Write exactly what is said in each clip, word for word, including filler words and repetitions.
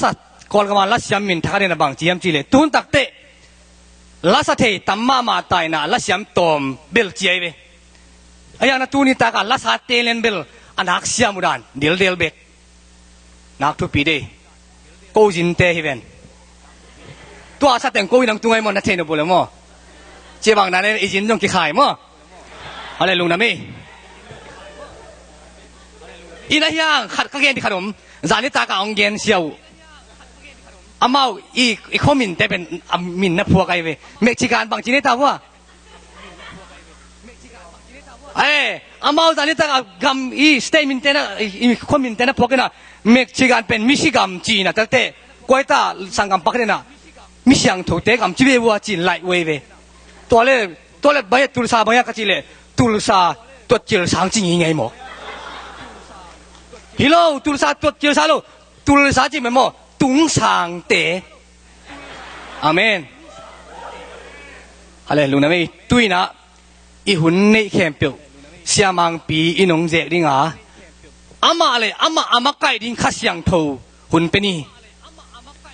lasa, Kawlgam a lasiam min thak a den a bang ci hiam cih leh, tun takteh lasa thei tam mahmah ta in ah lasiam tawm bel ci ahi ve. A hiang na tuni tak a lasa telen bel a nak siam uh dan dildel bek. Nak thupi dei. Ko zinte hi ven. Tua sa teng ko in ang tungai maw, na thei na bul maw. Cia bang dan i zin zong kikhai maw. Hallelujah, amen. Ina hiang khat ka gen di khat om. Zani tak a ong gen sia uh. Amau i, i khuaminte pen a min na phuak ahi ve. Mexican bang ci nei ta vua. Eh, amau zani tak a gam i state minte na, i, i khuaminte na phuak in ah, Mexican pen misi gam ci in ah, tate kuaita sanggam pak den ah, mi siangthote gam ci ve vua ci in laih uh ahi ve. Tua le, tua le bai Tulsa bang hiam ka cih leh, Tulsa tuat cil sang ci ngeingei maw. Hi lo, Tulsa tuat cil sang lo, Tulsa ci meh maw, tung sangte. Amen. Hallelujah, amen. Tu in ah i hun neih khempeuh siamangpi in ong zek ding a, amah le amah a makaih ding Kha Siangtho hun pe ni.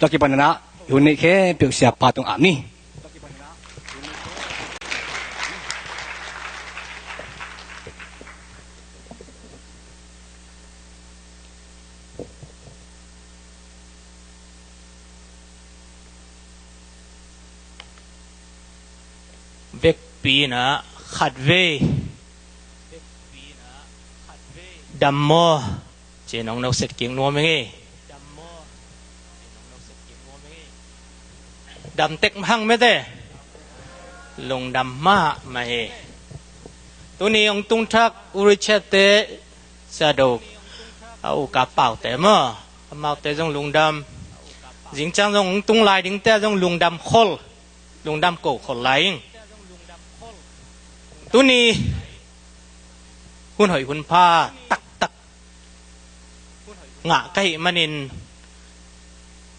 Tua kipan in ah i hun neih khempeuh siapa tung ap ni. Vekpi in ah khatvei dam maw? Ci-in ong noset kik nuam ing ei. Dam tek hang mete. Lungdam mahmah hi. Tuni ong tung thak U Richard te, Sia Do, a U Ka Pau te maw, amaute zong lungdam. Zingciang zong ong tung lai dingte zong lungdam khol. Lungdam ko khol lai ing. Tuni hun hoih hun pha taktak ngah ka hih manin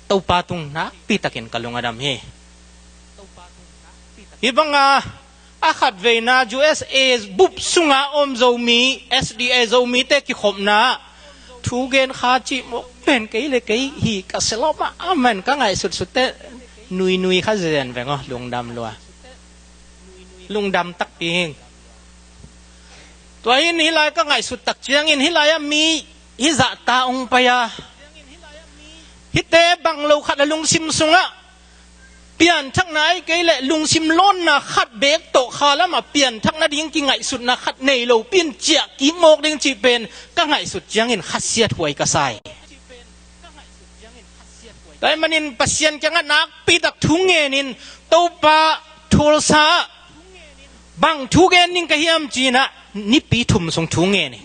Topa tung nakpi takin ka lung a dam hi. Hih banga a khatveina U S A bup sunga om Zomi, S D A Zomite kikhopna thu gen kha cih mawk pen kei le kei hi ka sia lawm a, amen, ka ngaihsut sutte nuinui kha zen veng aw, lungdam lua. Lungdam takpi hing. Tua in hih lai ka ngaihsut tak ciangin hih lai-ah mi hih zahta ong pai a, hihte bang lo khat a lungsim sungah pianthakna ahih kei leh lungsim lawnna khat beek tawh kha lamah pianthak nading kingaihsutna khat nei lopi in ciah kik mawk ding cih pen ka ngaihsut ciangin khasiat huai ka sa hi. Tua ahih manin Pasian kiangah nakpi tak thu ngenin Topa Tulsa ah bang thu gen ding ka hiam ci-in ah nipi thum sung thu ngen hi.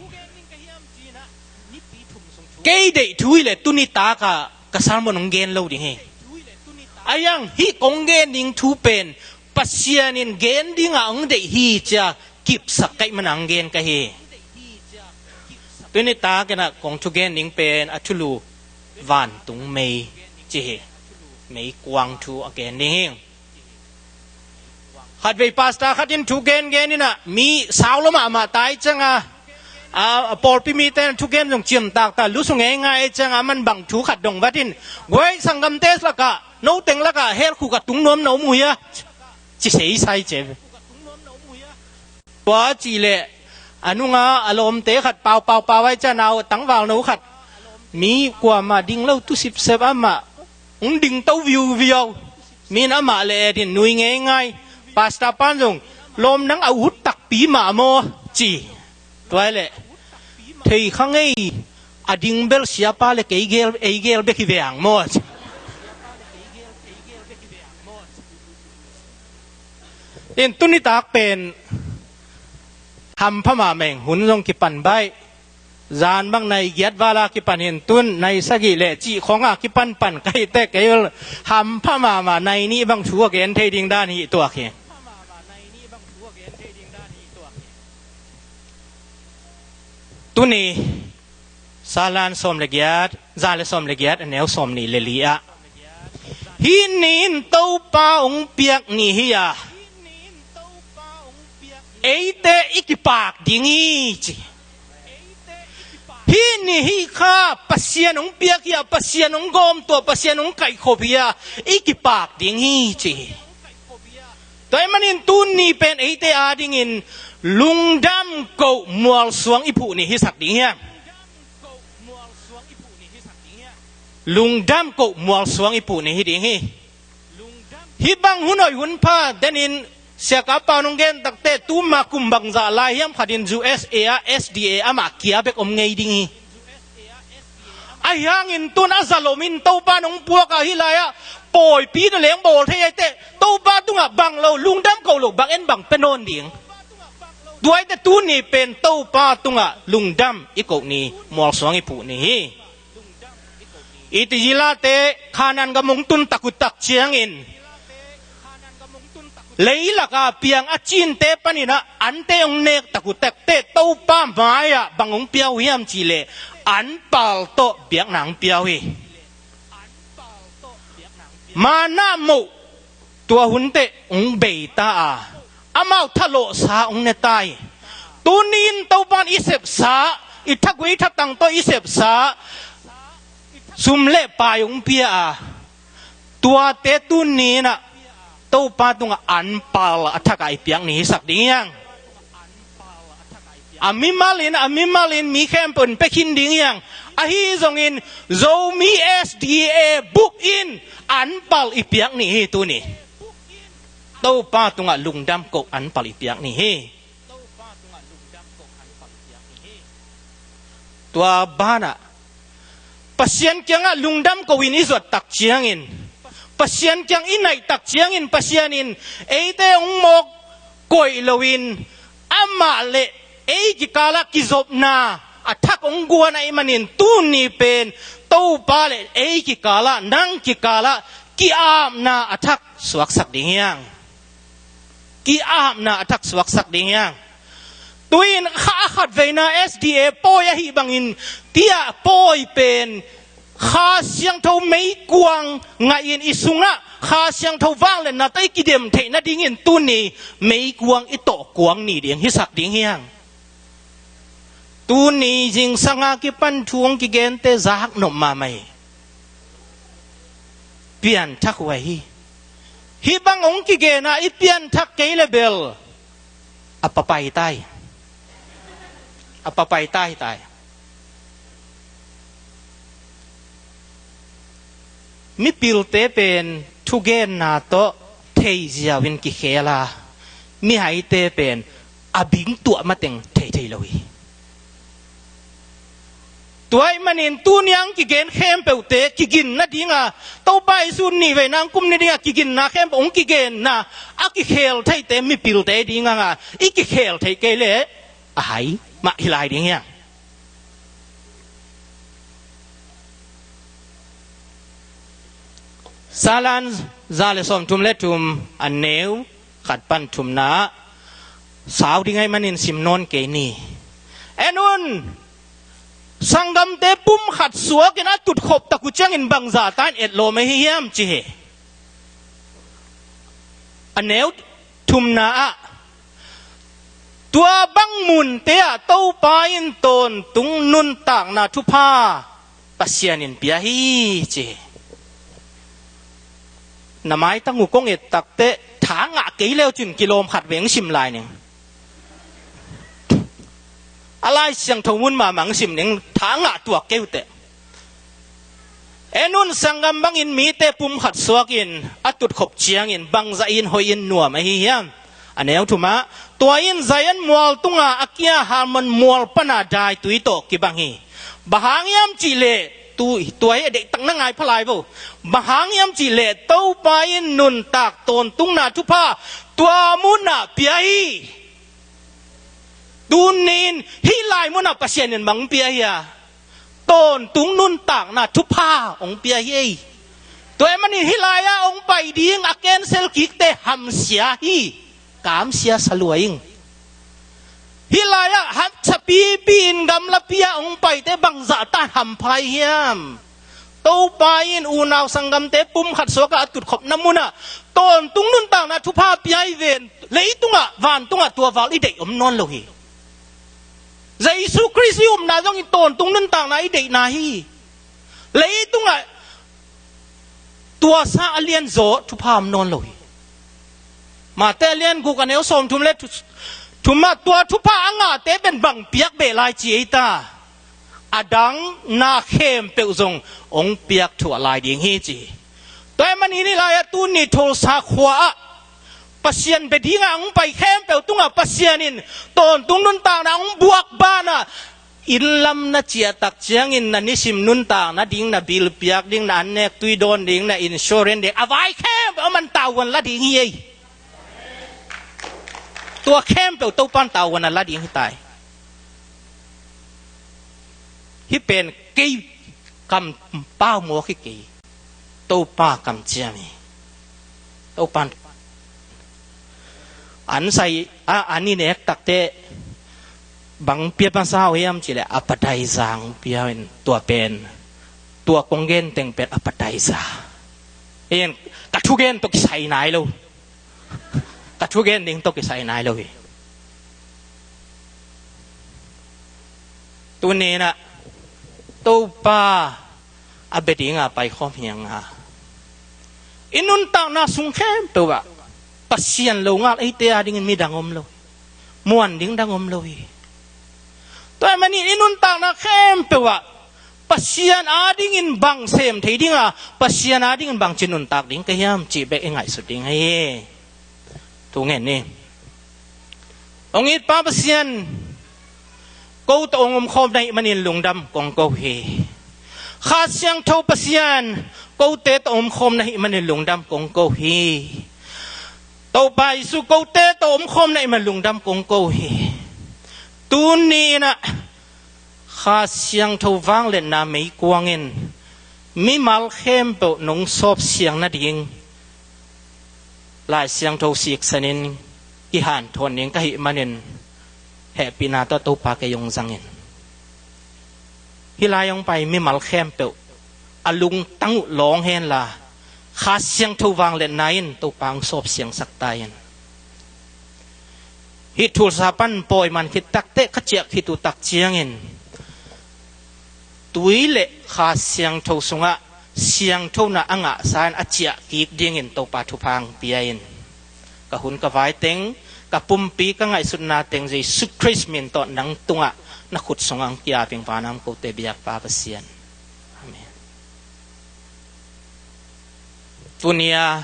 Kei deih thu hi leh tuni tak ah ka sermon hong gen lo ding hi. A hiang hih kong gen ding thu pen Pasian in gen dingah hong deih hi ci-a kipsak ka hih manin hong gen ka hi. Tuni tak in ah kong thugen ding pen a thulu vantung mei ci hi. Meikuang thu a gen ding hi. Khatvei pastor khat in thugen gen in ah mi sau lua mahmah ta ahih ciangin, a, a pawlpi mite in thugen zong ciamtak ta, lusu ngeingai ahih ciangin, aman bang thu khat dong vat in, guai, sanggamte lakah, noteng lakah hell khuk a tung nuam na om uh hia, ci seisai ci. Tua cih leh a nunga a lawmte khat pau pau pau ahih ciangin, a tangvalno khat, mi kuamah ding lo tu sipsep, amah hong ding to viuviau. Mi in amah le et in nui ngeingai. Pastor pan zong, lawm, nang a ut takpi mah maw, ci. Tua hi leh, thei kha ngei, a ding bel siapa le kei gel, ei gel bek hi ve ang maw, ci. In tuni tak pen hampha mahmah ing, hun zong kipan baih. Zan bang nai giat val a kipan hi in, tun nai sagih le cih khong a kipan pan ka hih teh, kei hampha mahmah, nai nih bang thu a gen thei ding dan hi tuak hi. Tuni Salan sawm le giat, za le sawm le giat, a neu sawm nih le li ah, hih ni in Topa hong piak ni hi a, eite i kipak ding hi, ci. Hih ni hih kha Pasian hong piak hi a, Pasian hong gawmtuah, Pasian hong kaihkhop hi a, i kipak ding hi ci hi. Tua ahih manin tuni pen eite adingin lungdam koh mualsuang i phuh ni hisak ding hiam? Lungdam koh mualsuang i phuh ni hi ding hi. Hih bang hun hoih hun pha denin Sia Kap Pau nong gen takteh tuma kum bangzah lai hiam khatin U S A ah S D A amah kia bek om ngei ding hi. Ahi hangin tun a zalomin Topa nong puak a hih lai-ah pawipi na leng bawl thei ahi teh Topa tungah bang lo lungdam koh lo bang en bang pia nawn ding. Tua ahi teh tuni pen Topa tungah lungdam i koh ni, mualsuang i phuh ni hi. Israelte Kanaan gam hong tun tak uh tak ciangin leilak a piang a cinte panin ah ante hong nek tak uh tak teh Topa mai-ah bang hong pia uh hiam cih leh anpal tawh biakna hong pia uh hi. Manna moh tua hun teh hong bei ta a, amau thalawhsa hong ne ta hi. Tuni in Topa in i sepsa, i thagui thatang tawh i sepsa sum le pai hong pia a, tuate tuni in ah Topa tungah anpal a thak a i piak ni hisak ding hiang. A mimalin, a mimalin mi khempeuh in pia khin ding hiang. Ahi zongin Zomi S D A bup in anpal i piak ni hi tuni. Topa tungah lungdam koh anpal i piak ni hi. Tua banah Pasian kiangah lungdam koh in i zuat tak ciangin, Pasian kiang i naih tak ciangin Pasian in eite hong mawk koih loin amah le ei kikalah kizopna a thak hong guan ahih manin tuni pen Topa le ei kikalah, nang kikalah ki-apna a thak suaksak ding hiang. Ki-apna a thak suaksak ding hiang. Tu-in kha a khatveina S D A pawi ahih bangin tia pawi pen Kha Siangtho meikuang ngahin i sungah Kha Siangtho vangliatna tawh i kidem theih nadingin tuni meikuang i tawhkuang ni ding hisak ding hiang. Tuni zingsanga kipan thu hong kigente zak nop mahmah hi. Pianthak uh ahi. Hih bang hong kigen a i pianthak kei le bel a papai tai. A papai tai tai. Mipilte pen thugenna tawh theiziau in kikhel a, mihaite pen a bing tuah mateng thei thei lo hi. Tua ahih manin tuni a hong kigen khempeuhte kigin nadinga, Topa Jesu nih veina hong kum nadinga kiginna khempeuh hong kigenna a kikhel theite mipilte ding anga, i kikhel theih kei leh a hai mah hi lai ding hiang. Salan za le sawmthum le thum, a neu khat pan thumna ah sau ding ahih manin sim nawn kei ni. En un, sanggamte pumkhat suakin a tutkhop tak uh ciangin bangzah ta in etlawm ahi hiam ci hi. A neu thumna ah tua bang munte ah Topa in tawntung nuntakna thupha Pasian in pia hi ci hi. Na maitang uh kong et takteh tha ngah kei leu cin kilawm khat veng sim lai ning. A Lai Siangtho mun mahmah hong sim ning, tha ngah tuak kei uh teh. En un, sanggam bangin mite pumkhat suakin a tutkhop ciangin bangzah in hoih in nuam ahi hiam? A neu thumah, tua in Zion mual tunga a kia Hermon mual pana daitui tawh kibang hi. Bang hang hiam cihleh, tu, tua hi a deihtak na ngai pha lai vo. Bang hang hiam cihleh Topa in nuntak tawntungna thupha tua munah pia hi. Tuni in hih lai munah Pasian in bang pia hi a, tawntung nuntakna thupha hong pia hi ei. Tua ahih manin hih lai-ah hong pai ding a cancel kikte hamsia hi. Kamsia sa lua ing. Hih lai-ah hamsa pipi in gamlapi-ah hong paite bangzah tan hampha hiam? Topa in unau sanggamte pumkhat suakah a tutkhopna munah tawntung nuntakna thupha pia hi ven. Leitungah, vantungah tua val i deih om nawn lo hi. Jesu Khrist i upna zong i tawntung nuntakna i deihna hi. Leitungah tua sang a lianzaw thupha om nawn lo hi. Mate a lian guk a neu sawmthum le thu-, thumah tua thupha a ngahte pen bang piak beh lai ci ei ta. A dang na khempeuh zong hong piak thuah lai ding hi ci. Tua ahih manin hih lai-ah tuni Tulsa khua-ah Pasian bia dingah hong pai khempeuh tungah Pasian in tawntung nuntakna hong buak banah, inn lam na ciah tak ciangin na nisim nuntak nading, na bill piak ding, na annek tui dawn ding, na insurance ding, a vai khempeuh aman tavuan la ding hi ei. Tua khempeuh Topan tavuan a la ding hi tai. Hih pen kei kam pau mawk hi kei. Topa kamciam hi. Topan an sai a, an i nek takte bang pia masa uh hiam cih leh appetizer hong pia in, tua pen, tua kong gen teng pen appetizer. En, ka thugen tawh kisai nai lo. Ka thugen ding tawh kisai nai lo hi. Tuni-in ah Topa a bia dinga paikhawm hi hang a, i nuntakna sung khempeuh ah Pasian lo ngal eite adingin midang om lo, muan ding dang om lo hi. Tua ahih manin i nuntakna khempeuh ah Pasian adingin bang sem thei dinga, Pasian adingin bangci nuntak ding ka hiam cih bek i ngaihsut ding hi. Thu ngen ni. Hong it Pa Pasian, ko tawh hong omkhawm na hih manin lungdam kong ko hi. Kha Siangtho Pasian, kote tawh omkhawm na hih manin lungdam kong ko hi. Topa Jesu, kote tawh omkhawm na hih manin lungdam kong ko hi. Tuni-in ah Kha Siangtho vangliatna meikuang in mimal khempeuh nong sawpsiang nading Lai Siangtho siksanin kihanthawn ding ka hih manin, hehpihna tawh Topa kei hong zang in. Hih lai hong pai mimal khempeuh a lungtang uh lawng henla, Kha Siangtho vangliatna in Topa hong sawpsiangsak ta in. Hih Tulsa pan pawi man khit takteh, ka ciah khit uh tak ciangin tui le Kha Siangtho sungah siangthona a ngahsa in a ciah kik dingin Topa thupha hong pia in. Ka hun ka vai teng, ka pumpi ka ngaihsutna teng Jesu Khrist min tawh nang tungah na khut sungah hong ki-ap ing, vanah om kote biak Pa Pasian. Amen. Tuni-a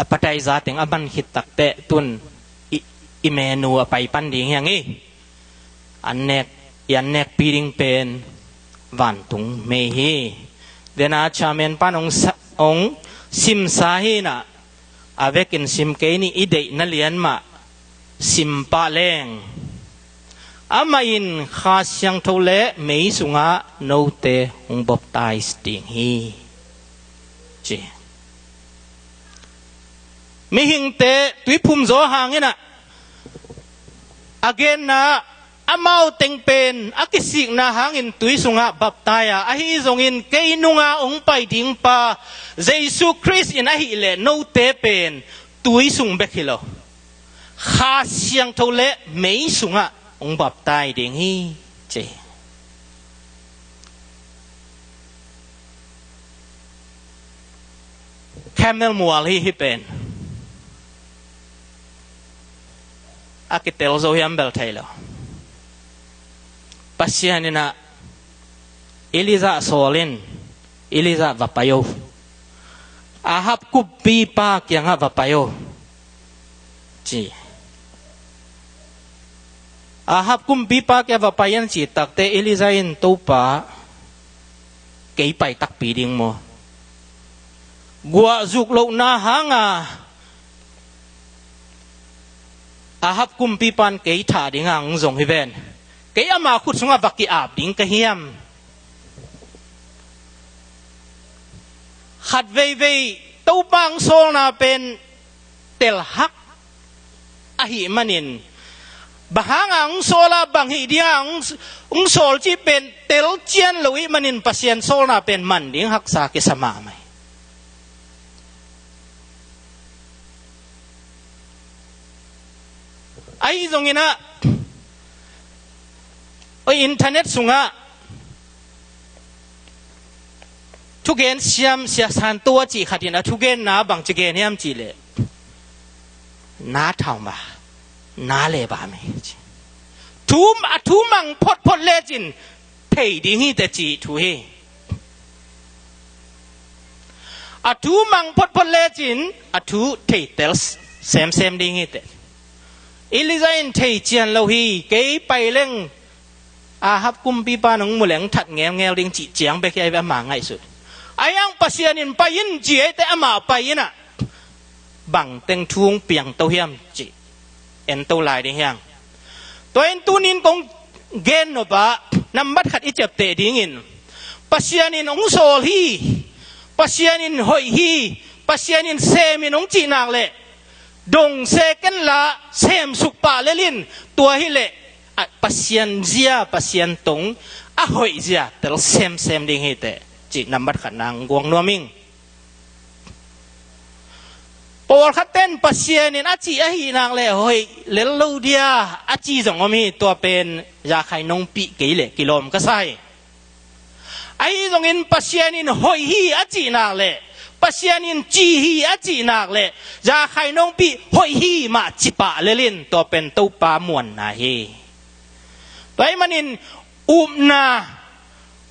appetizer teng a man khit takteh tun i, i menu a pai pan ding hi hang hi. An nek, i an nekpi ding pen vantung mei hi. Dena chairman pan hong sa-, hong simsa hi-in ah, a vekin sim kei ni, i deihna lian mah sim pah leng, amah in Kha Siangtho le mei sungah note hong baptize ding hi, ci. Mihingte tuiphum zaw hangin ah, a genna, amau teng pen a kisikna hangin tui sungah baptize a, ahi zongin kei nunga hong pai ding pa Jesu Khrist in ahih leh note pen tui sung bek hi lo, Kha Siangtho le mei sungah hong baptize ding hi, ci. Camel mual hi hih pen. A kitel zo hiam bel thei lo. Pasian in ah Elijah sawl in, Elijah va pai o. Ahab kumpipa kiangah va pai o, ci. Ahab kumpipa kiangah va pai in ci takteh Elijah in, Topa, kei pai takpi ding maw? Guah zuk lohna hanga Ahab kumpipa in kei thah dinga hong zong hi ven. Kei ama khut sungah va ki-ap ding ka hiam? Khat veivei Topa hong sawlna pen telhak ahih manin, bang hanga hong sawl a, bang hih dinga hong, hong sawl cih pen telcian lo ahih manin Pasian sawlna pen man ding haksa kisa mahmah hi. Ahi zongin ah, Oi, internet sungah thugen siam Sia Santo a cih khat in a thugenna bangci gen hiam cih leh, na thau ma, na le ba me ci. Thu, a thu mang photphot lecin thei ding hi teh cih thu hi. A thu mang photphot lecin a thu theitel semsem ding hi teh. Elijah in thei cian lo hi, kei pai leng Ahab kumpipa nong mu leng that ngelngel ding cih ciang bek hi a, ama ngaihsut. Ahi hang Pasian in pai in ci a, ei teh amah pai in ah bangteng thu hong piangto hiam cih ento lai ding hi hang. Tua in tunin kong gen nop ah nambat khat i ciapteh dingin, Pasian in hong sawl hi, Pasian in hoih hi, Pasian in sem in hong cih nak leh dong se ken la, semsuk pah lel in, tua hi leh a, Pasian zia, Pasian tong a hoih zia tel semsem ding hi teh cih nambat khat nang guang nuam ing. Pawlkhat ten Pasian in a cih ahih nak leh hoih lel lo dia a ci zong om hi, tua pen yakhai nong pih kei leh kilawm ka sa hi. Ahi zongin Pasian in hoih hi a cih nak leh, Pasian in ci hi a cih nak leh, yakhai nong pih hoih hi mah ci pah lel in, tua pen Topa muanna hi. Tua ahih manin upna,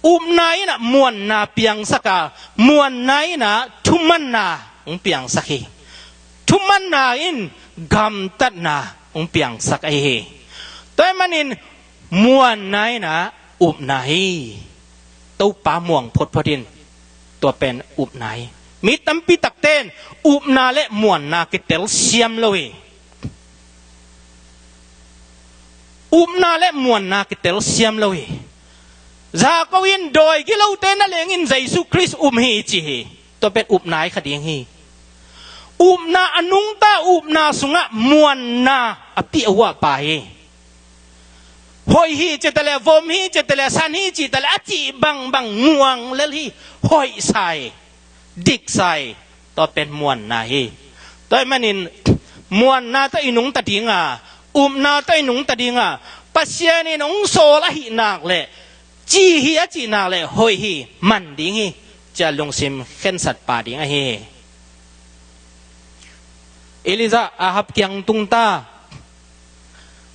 upna in ah muanna piangsak a, muanna in ah thumanna hong piangsak hi. Thumanna in gamtatna hong piangsak ahi hi. Tua ahih manin muanna in ah upna hi. Topa muang photphot in, tua pen upna hi. Mi tampi takte in upna le muanna kitel siam lo hi. Upna le muanna kitel siam lo hi. Jakob in dawi gilote na lengin Jesu Khrist um hi ci hi. Tua pen upna hi kha ding hi. Upna a nungta upna sungah muanna a piah uh a pa hi. Hoih hi ci ta leh, vom hi ci ta leh, san hi ci ta leh, a cih bangbang muang lel hi. Hoih sa hi, dik sa hi. Tua pen muanna hi. Tua ahih manin muanna tawh i nungta ding a, upna tawh i nungta ding a, Pasian in hong sawl ahih nak leh, ci hi a cih nak leh hoih hi, man ding hi, ci a lungsim khensat pah ding ahi hi. Elijah Ahab kiang tung ta.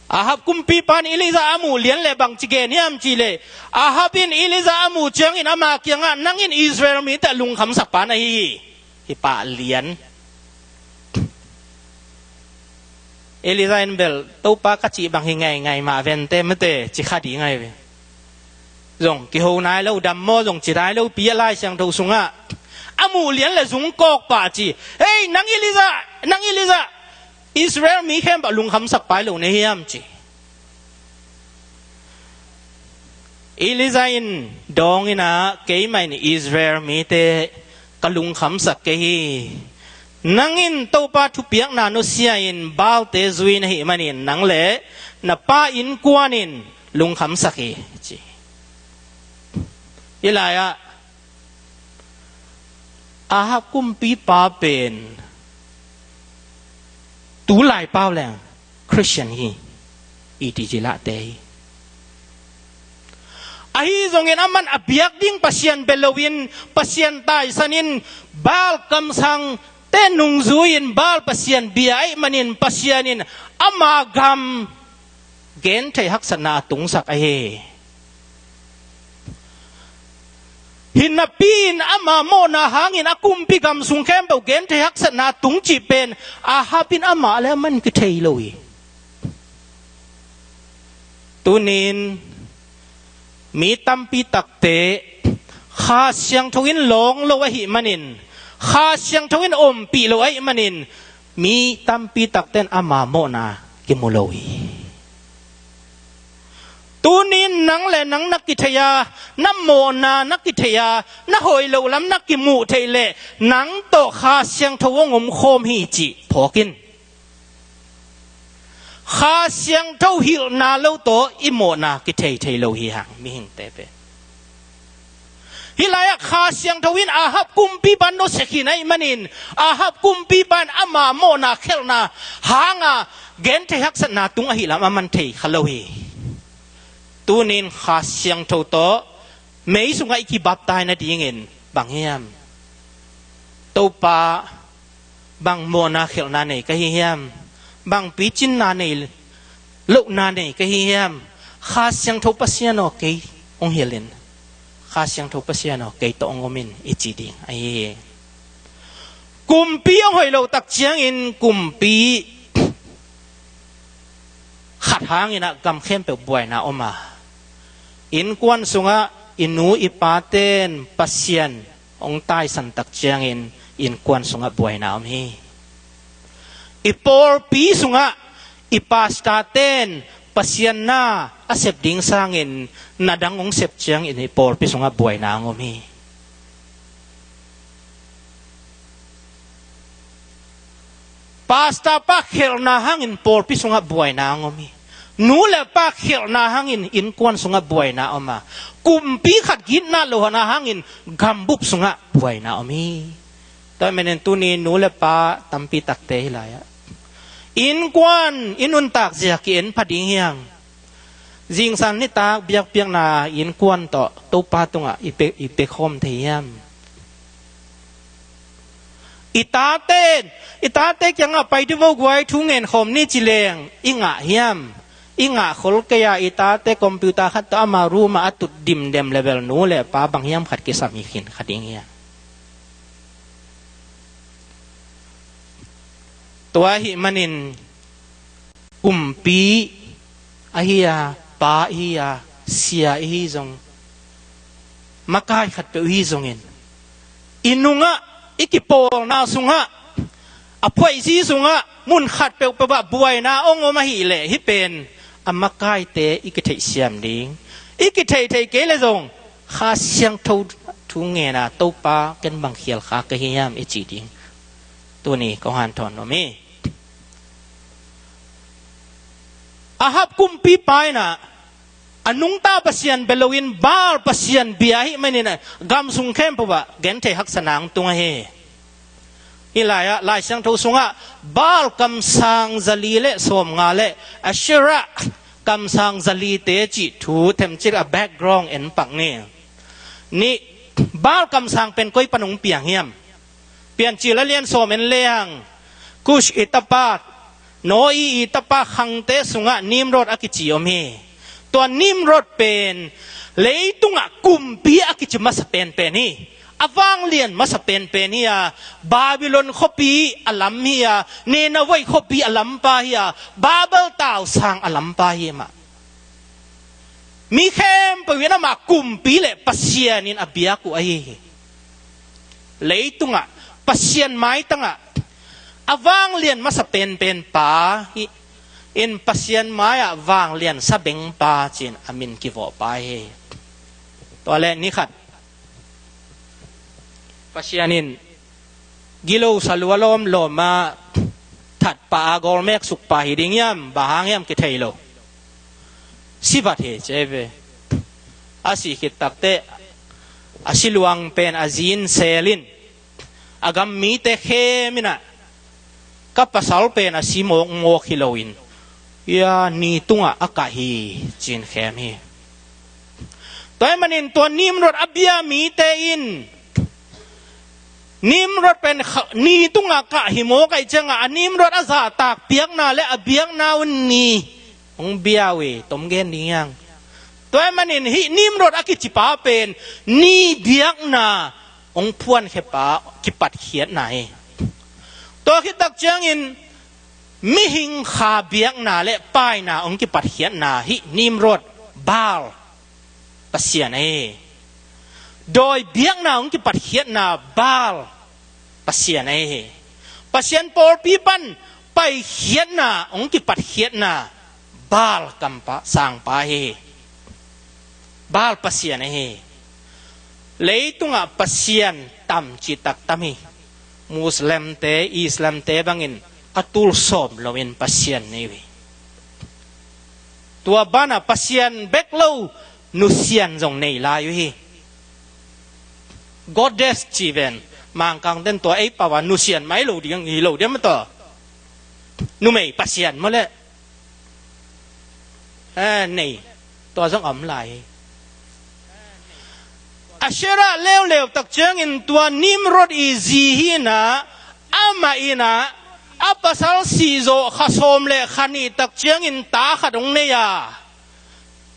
Ahab kumpipa in Elijah a muh lian leh bangci gen hiam cih leh, Ahab in Elijah a muh ciangin ama kiangah, nang in Israel mite a lungkhamsak pa na hi hi. Hi pah lian. Elijah in bel, Topa ka cih bang hi ngeingai mah vente mate, ci kha ding ahi ve. Zong kiho nai lo, dam maw zong ci nai lo pi a, Lai Siangtho sungah a muh lian leh zung kawk pah ci. Hei, nang Elijah, nang Elijah, Israel mi khempeuh lungkhamsak pa hi lo na hiam ci. Elijah in dawng in ah, keimah in Israel mite ka lungkhamsak kei hi. Nang in Topa thupiakna nusia in Baalte zui na hih manin nang le na pa innkuan in lungkhamsak hi, ci. Hih lai-ah Ahab kumpipa pen tu lai pau leng Christian hi, i ti ci lahte hi. Ahi zongin aman a biak ding Pasian bia loin, Pasian taisanin, Baal kamsangte nungzui-in Baal pasian bia ahih manin Pasian in ama gam genthei haksatna a tungsak ahi hi. Hinapi-in ama mawhna hangin a kumpi gam sung khempeuh genthei haksatna a tung cih pen Ahab in amah le aman kithei lo hi. Tunin mi tampi takte Kha Siangtho in lawng lo ahih manin, Kha Siangtho in ompih lo ahih manin, mi tampi takte in ama mawhna kimu lo hi. Tunin nang le nang na kithei a, na mawhna na kithei a, na hoih loh lam na kimuh theih leh nang tawh Kha Siangtho hong omkhawm hi cih phawk in. Kha Siangtho hilhna lo tawh i mawhna kithei thei lo hi hang, mihingte pen. Hih lai-ah Kha Siangtho in Ahab kumpipa nusia khin ahih manin, Ahab kumpipa in ama mawhna khelhna hanga genthei haksatna tung ahih lam aman thei kha lo hi. Tunin Kha Siangtho tawh mei sungah i kibaptai nadingin bang hiam? Topa, bang mawhna khelhna nei ka hi hiam? Bang picinna nei, lohna nei ka hi hiam? Kha Siangtho Pasian aw, kei hong hilhin. Kha Siangtho Pasian aw, kei tawh hong omin, i ci ding ahi hi. Kumpi hong hoih loh tak ciangin kumpi khat hangin ah gam khempeuh buaina om a, innkuan sungah i nu i paten Pasian hong taisan tak ciangin innkuan sungah buaina om hi. I pawlpi sungah i pastor ten Pasian na a sep ding sangin na dang hong sep ciangin i pawlpi sungah buaina hong om hi. Pastor pa khelhna hangin pawlpi sungah buaina hong om hi. Nu le pa khelhna hangin innkuan sungah buaina om a, kumpi khat gitna lohna hangin gambup sungah buaina om hi. Tua ahih manin tuni nu le pa tampi takte hi lai-ah, innkuan i nuntak zia ki-en pha ding hiam? Zingsang nitak biakpiakna innkuan tawh Topa tungah i pe, i pe khawm thei hiam? I tate, i tate kiangah pai dih vo guai, thu ngen khawm ni ci leng i ngah hiam? I ngah khol kei a, i tate computer khat tawh ama room ah a tut dimdem le bel nu le pa bang hiam khat kisam hi khin kha ding hiam? Tua ahih manin kumpi ahi a, pa ihi a, sia ihi zong, makai khatpeuh ihi zongin, i nungah, i kipawlna sungah, a phuaihzi sungah mun khatpeuhpeuh ah buaina hong om ahih leh hih pen a makaite i kitheihsiam ding. I kitheih theih kei leh zong Kha Siangtho thu ngen a, Topa, ken bang khial kha ka hi hiam, i ci ding. Tuni kong hanthawn nuam hi. Ahab kumpipa in ah a nungta pasian bia loin Baal pasian bia ahih manin ah gam sung khempeuh ah genthei haksatna hong tung ahi hi. Hih lai-ah Lai Siangtho sungah Baal kamsang zali le sawmnga le Asherah kamsang zalite cih thu themcik a background en pak ni. Nih, Baal kamsang pen koi pan hong piang hiam? Piancil a lian sawm en leng, Kush i tapa, Nawi i tapa khangte sungah Nimrod a kici om hi. Tua Nimrod pen leitungah kumpi a kici masa penpen hi. A vanglian masa penpen hi a, Babylon khuapi a lam hi a, Nineveh khuapi a lampa hi a, Babel tausang a lampa hi mah. Mi khempeuh in amah kumpi le pasian in a biak uh ahi hi. Leitungah, Pasian maitangah a vanglian masa penpen pa hi in, Pasian mai-ah vanglian sabengpa ci-in a min kivawhpa hi. Tua le ni khat Pasian in gilo salua lawmlawm a thatpa a gawlmek sukpa hi ding hiam, bang hang hiam kithei lo. Si vat hi ci ve. A si khit takteh a si luang pen a zi in sel in, a gam mite khem in ah, ka pasal pen a si mawkmawk hi loin, ia, ni tungah a kah hi ci-in khem hi. Tua ahih manin tua Nimrod a bia mite in Nimrod pen kha-, ni tungah kah hi mawk ahih ciangah a Nimrod a zahtak piakna le a biakna un ni hong bia uh hi, tom gen ding hiang. Tua ahih manin hih Nimrod a kicipa pen ni biakna hong phuankhia pa, kipatkhiatna hi. Tua khit tak ciangin mihing kha biakna le paina hong kipatkhiatna hih Nimrod Baal pasian ahi hi. Dawi biakna hong kipatkhiatna Baal pasian ahi hi. Pasian pawlpi pan paikhiatna hong kipatkhiatna Baal kampa, sangpa ahi hi. Baal pasian ahi hi. Leitungah pasian tam citak tam hi. Muslimte, Islamte bangin a tul sawm loin pasian nei uh hi. Tua banah pasian bek lo nusian zong nei lai uh hi. Goddess ci ven, Mangkangten tua ei pau a nusian mai lo ding hi lo diam maw, tua numei pasian maw leh? Eh, nei. Tua zong a om lai hi. Asherah leuleu tak ciangin tua Nimrod i zi hi inah, amah inah a pasal sihzawh kha sawm le kha nih tak ciangin ta khat hong nei a,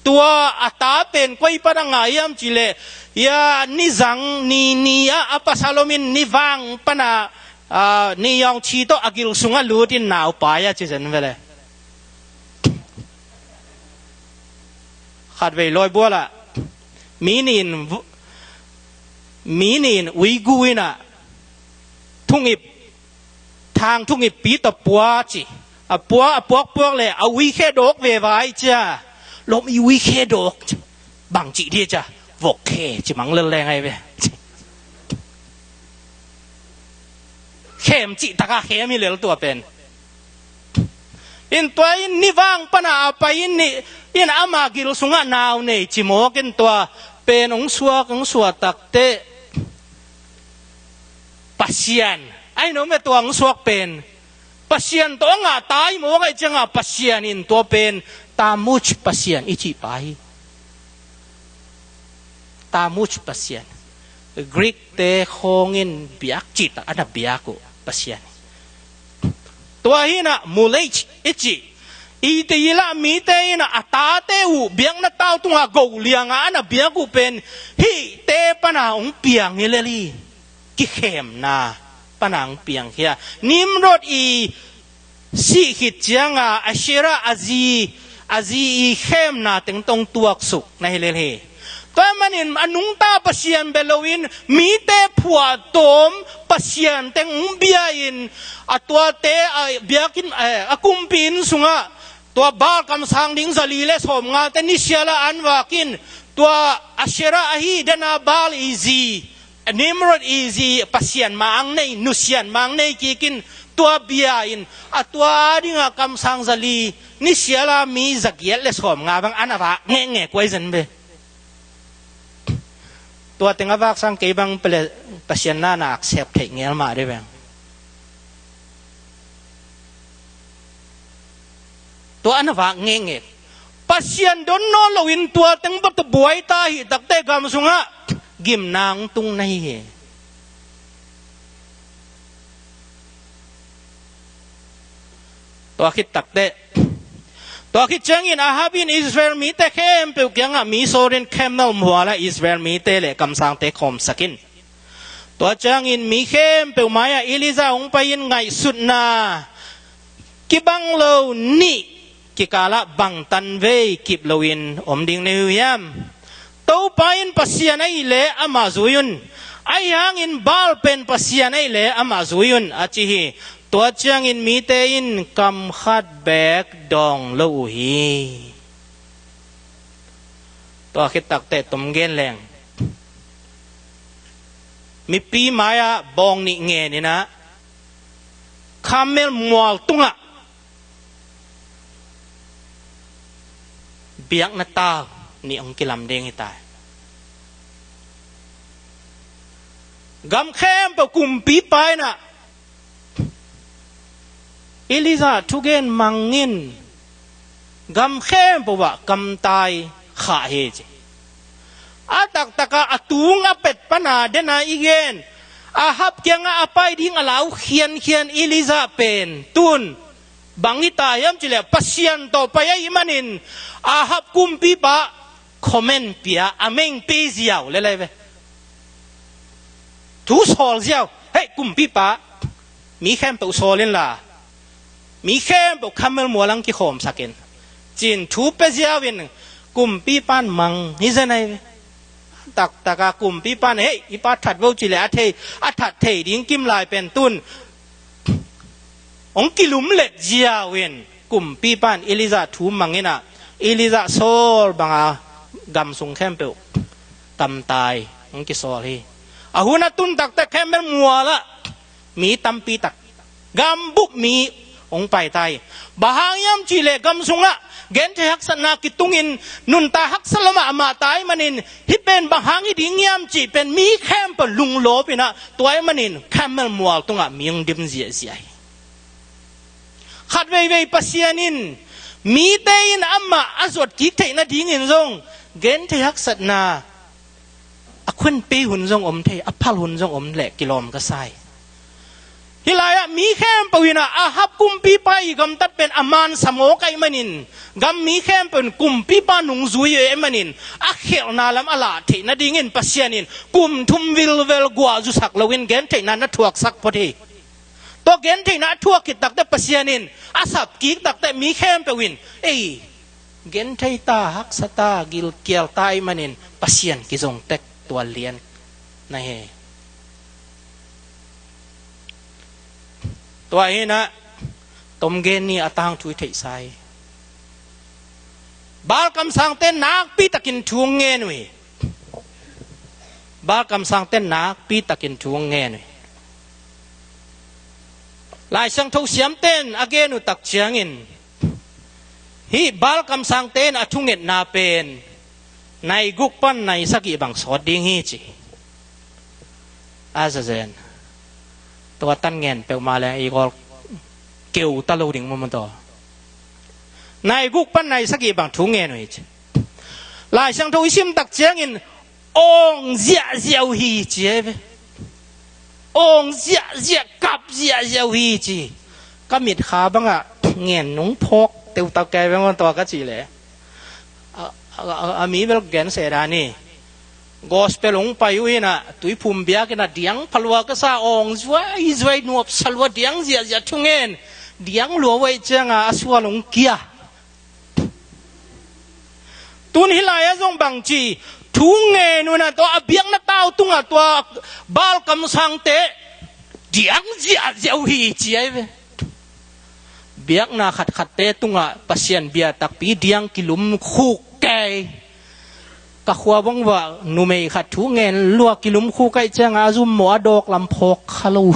tua a ta pen koi pan a ngah hiam cih leh, ya, nizang ni ni ah a pasal om in nivang pan a, ah, ni yawng ci tawh a gil sungah lut in nau pai a ci zen ve le. Khatvei lawibual ah mi nih in vu-, mi nih in uigu inah thungip, thang thungip pi tawh pua ci. A pua, a puakpuak le a ui khe dawk ve vai cia. Lawm, i ui khe dawk ci. Bang cih dia cia. Vok khe ci mang lel leng ai ve. Khem cih taka khem hi lel tua pen. In tua in nivang pan a a pai in ni, in ama gil sungah nau nei ci mawk in tua pen hong suak, hong suak tak teh Pasian. Ai no me tua hong suak pen Pasian tawh a ngah tai mawk ai ciangah Pasian in tua pen Tamuj Pasian i cih pa hi. Tamuj Pasian. Greek te khawng in biak cihtak a na biak uh Pasian. Tua hi inah Mulech i cih. I te i lah mite inah a tate uh biakna tau tungah go liangah a na biak uh pen hihte pan a hong piang hi lel hi. Kikhemna pan a hong piang hi a. Nimrod i sih khit cianga Asherah a zi, a zi i khemna teng tawh hong tuaksuk na hi lel hi. Tua ahih manin a nungta Pasian bia loin mite phuahtawm Pasian teng hong bia in a tuate a biakinn, eh, a kumpi inn sungah tua Baal kamsang ding zali le sawmngate nisiala an vak in tua Asherah ahi dena Baal i zi Nimrod i zi Pasian mah hong nei, nusian mah hong nei kik in tua bia in a tua a dingah kamsang zali nisiala mi zagiat le sawmnga bang an a vak ngekngek uh ai zen ve. Tua teng a vak sang kei bang pele Pasian na na accept theih ngel mah dih bang. Tua an a vak ngekngek. Pasian don nawn loin tua teng bawlta buai ta hi takte gam sungah gimna hong tung na hi hi. Tua khit takte, tua khit ciangin Ahab in Israel mite khempeuh kiangah mi sawlin camel mual ah Israel mite le kamsangte khawmsak in. Tua ciangin mi khempeuh mai-ah Elijah hong pai in ngaihsutna kibang lo nih kikalah bang tanvei kip loin om ding na hi uh hiam? Topa in Pasian ahih leh amah zui un. Ahi hangin Baal pen Pasian ahih leh amah zui un, a ci hi. Tua ciangin mite in kam khat beek dawng lo uh hi. Tua khit takte tom gen leng. Mipi mai-ah bawng nih ngen inah, camel mual tungah biakna tau nih hong kilam ding hi tai. Gam khempeuh kumpipa inah Elijah thugen mang in gam khempeuh ah kamtai khah hi ci. A taktakah a tung a pet pana dena i gen Ahab kiangah a pai ding a lau khiankhian Elijah pen tun bang hi ta hiam cih leh Pasian tawh pai ahih manin Ahab kumpipa comment pia a meng pi ziau lelai ve. Thu sawl ziau. Hei kumpipa, mi khempeuh sawl inla mi khempeuh camel mual ah kikhawmsak in, ci-in thu pia ziau in kumpipa in mang hi zen ai ve. Taktaka kumpipa in hei i pa that vo cih leh a thei, a that thei ding kim lai pen tun hong kilumlet ziau in kumpipa in Elijah thu mang inah Elijah sawl banga gam sung khempeuh kamtai hong kisawl hi. A hun a tun takte camel mual ah mi tampi tak gambup mi hong pai ta hi. Bang hang hiam cih leh gam sungah genthei haksatna kitungin nuntak haksa lo mahmah ta ahih manin hih pen bang hang hi ding hiam cih pen mi khempeuh lunglawp inah tua ahih manin camel mual tungah mi hong dim ziahziah hi. Khat veivei Pasian in Mite in amah a zuat kik theih nadingin zong genthei haksatna a khuanpei hun zong om thei, a phal hun zong om leh kilawm ka sa hi. Hih lai-ah mi khempeuh in ah Ahab kumpipa i gamtat pen a mansa mawk ahih manin, gam mi khempeuh in kumpipa nungzui ahih manin a khelhna lam a lah theih nadingin Pasian in kum thum vilvel guah zusak loin gentheihna na thuaksak phot hi. Tua gentheihna a thuak khit takteh Pasian in a sap kik takteh mi khempeuh in ei genthei ta, haksa ta, gilkial ta ahih manin Pasian kizong tek, tua lian na hi. Tua hi-in ah Tom Gen ni a tangthu i theihsa hi. Baal kamsangte nakpi takin thu ngen uh hi. Baal kamsangte nakpi takin thu ngen uh hi. Lai Siangtho siamten a gen uh tak ciangin hih Baal kamsangte in a thungetna pen nai guk pan nai sagih bang sawt ding hi ci. A zazen tua tan ngen peuhmah le i gawl keu ta lo ding maw maw tua. Nai guk pan nai sagih bang thu ngen uh hi ci. Lai Siangtho i sim tak ciangin awng ziahziah uh hi ci ei ve. Awng ziahziah, kap ziahziah uh hi ci. Ka mitkha bangah ngen nung phawk teutak kei bang tua ka cih leh a, a, a, a mi bel gen se dan hi. Gospel hong pai uh in ah Tuiphum biakinn ah diang phalua ka sa, awng zuai zuai, nuapsa lua, diang ziahziah, thungen diang lua uh ahih ciangah a sual hong kia. Tun hih lai-ah zong bangci thu ngen uh in ah tua a biakna tau tungah tua Baal kamsangte diang ziahziah uh hi ci ei ve. Biakna khatkhatte tungah Pasian bia takpi diang kilum khuk kei. Ka khua bang uah numei khat thu ngen lua kilum khuk ahih ciangah a zum mawh a dawk lam phawk kha lo.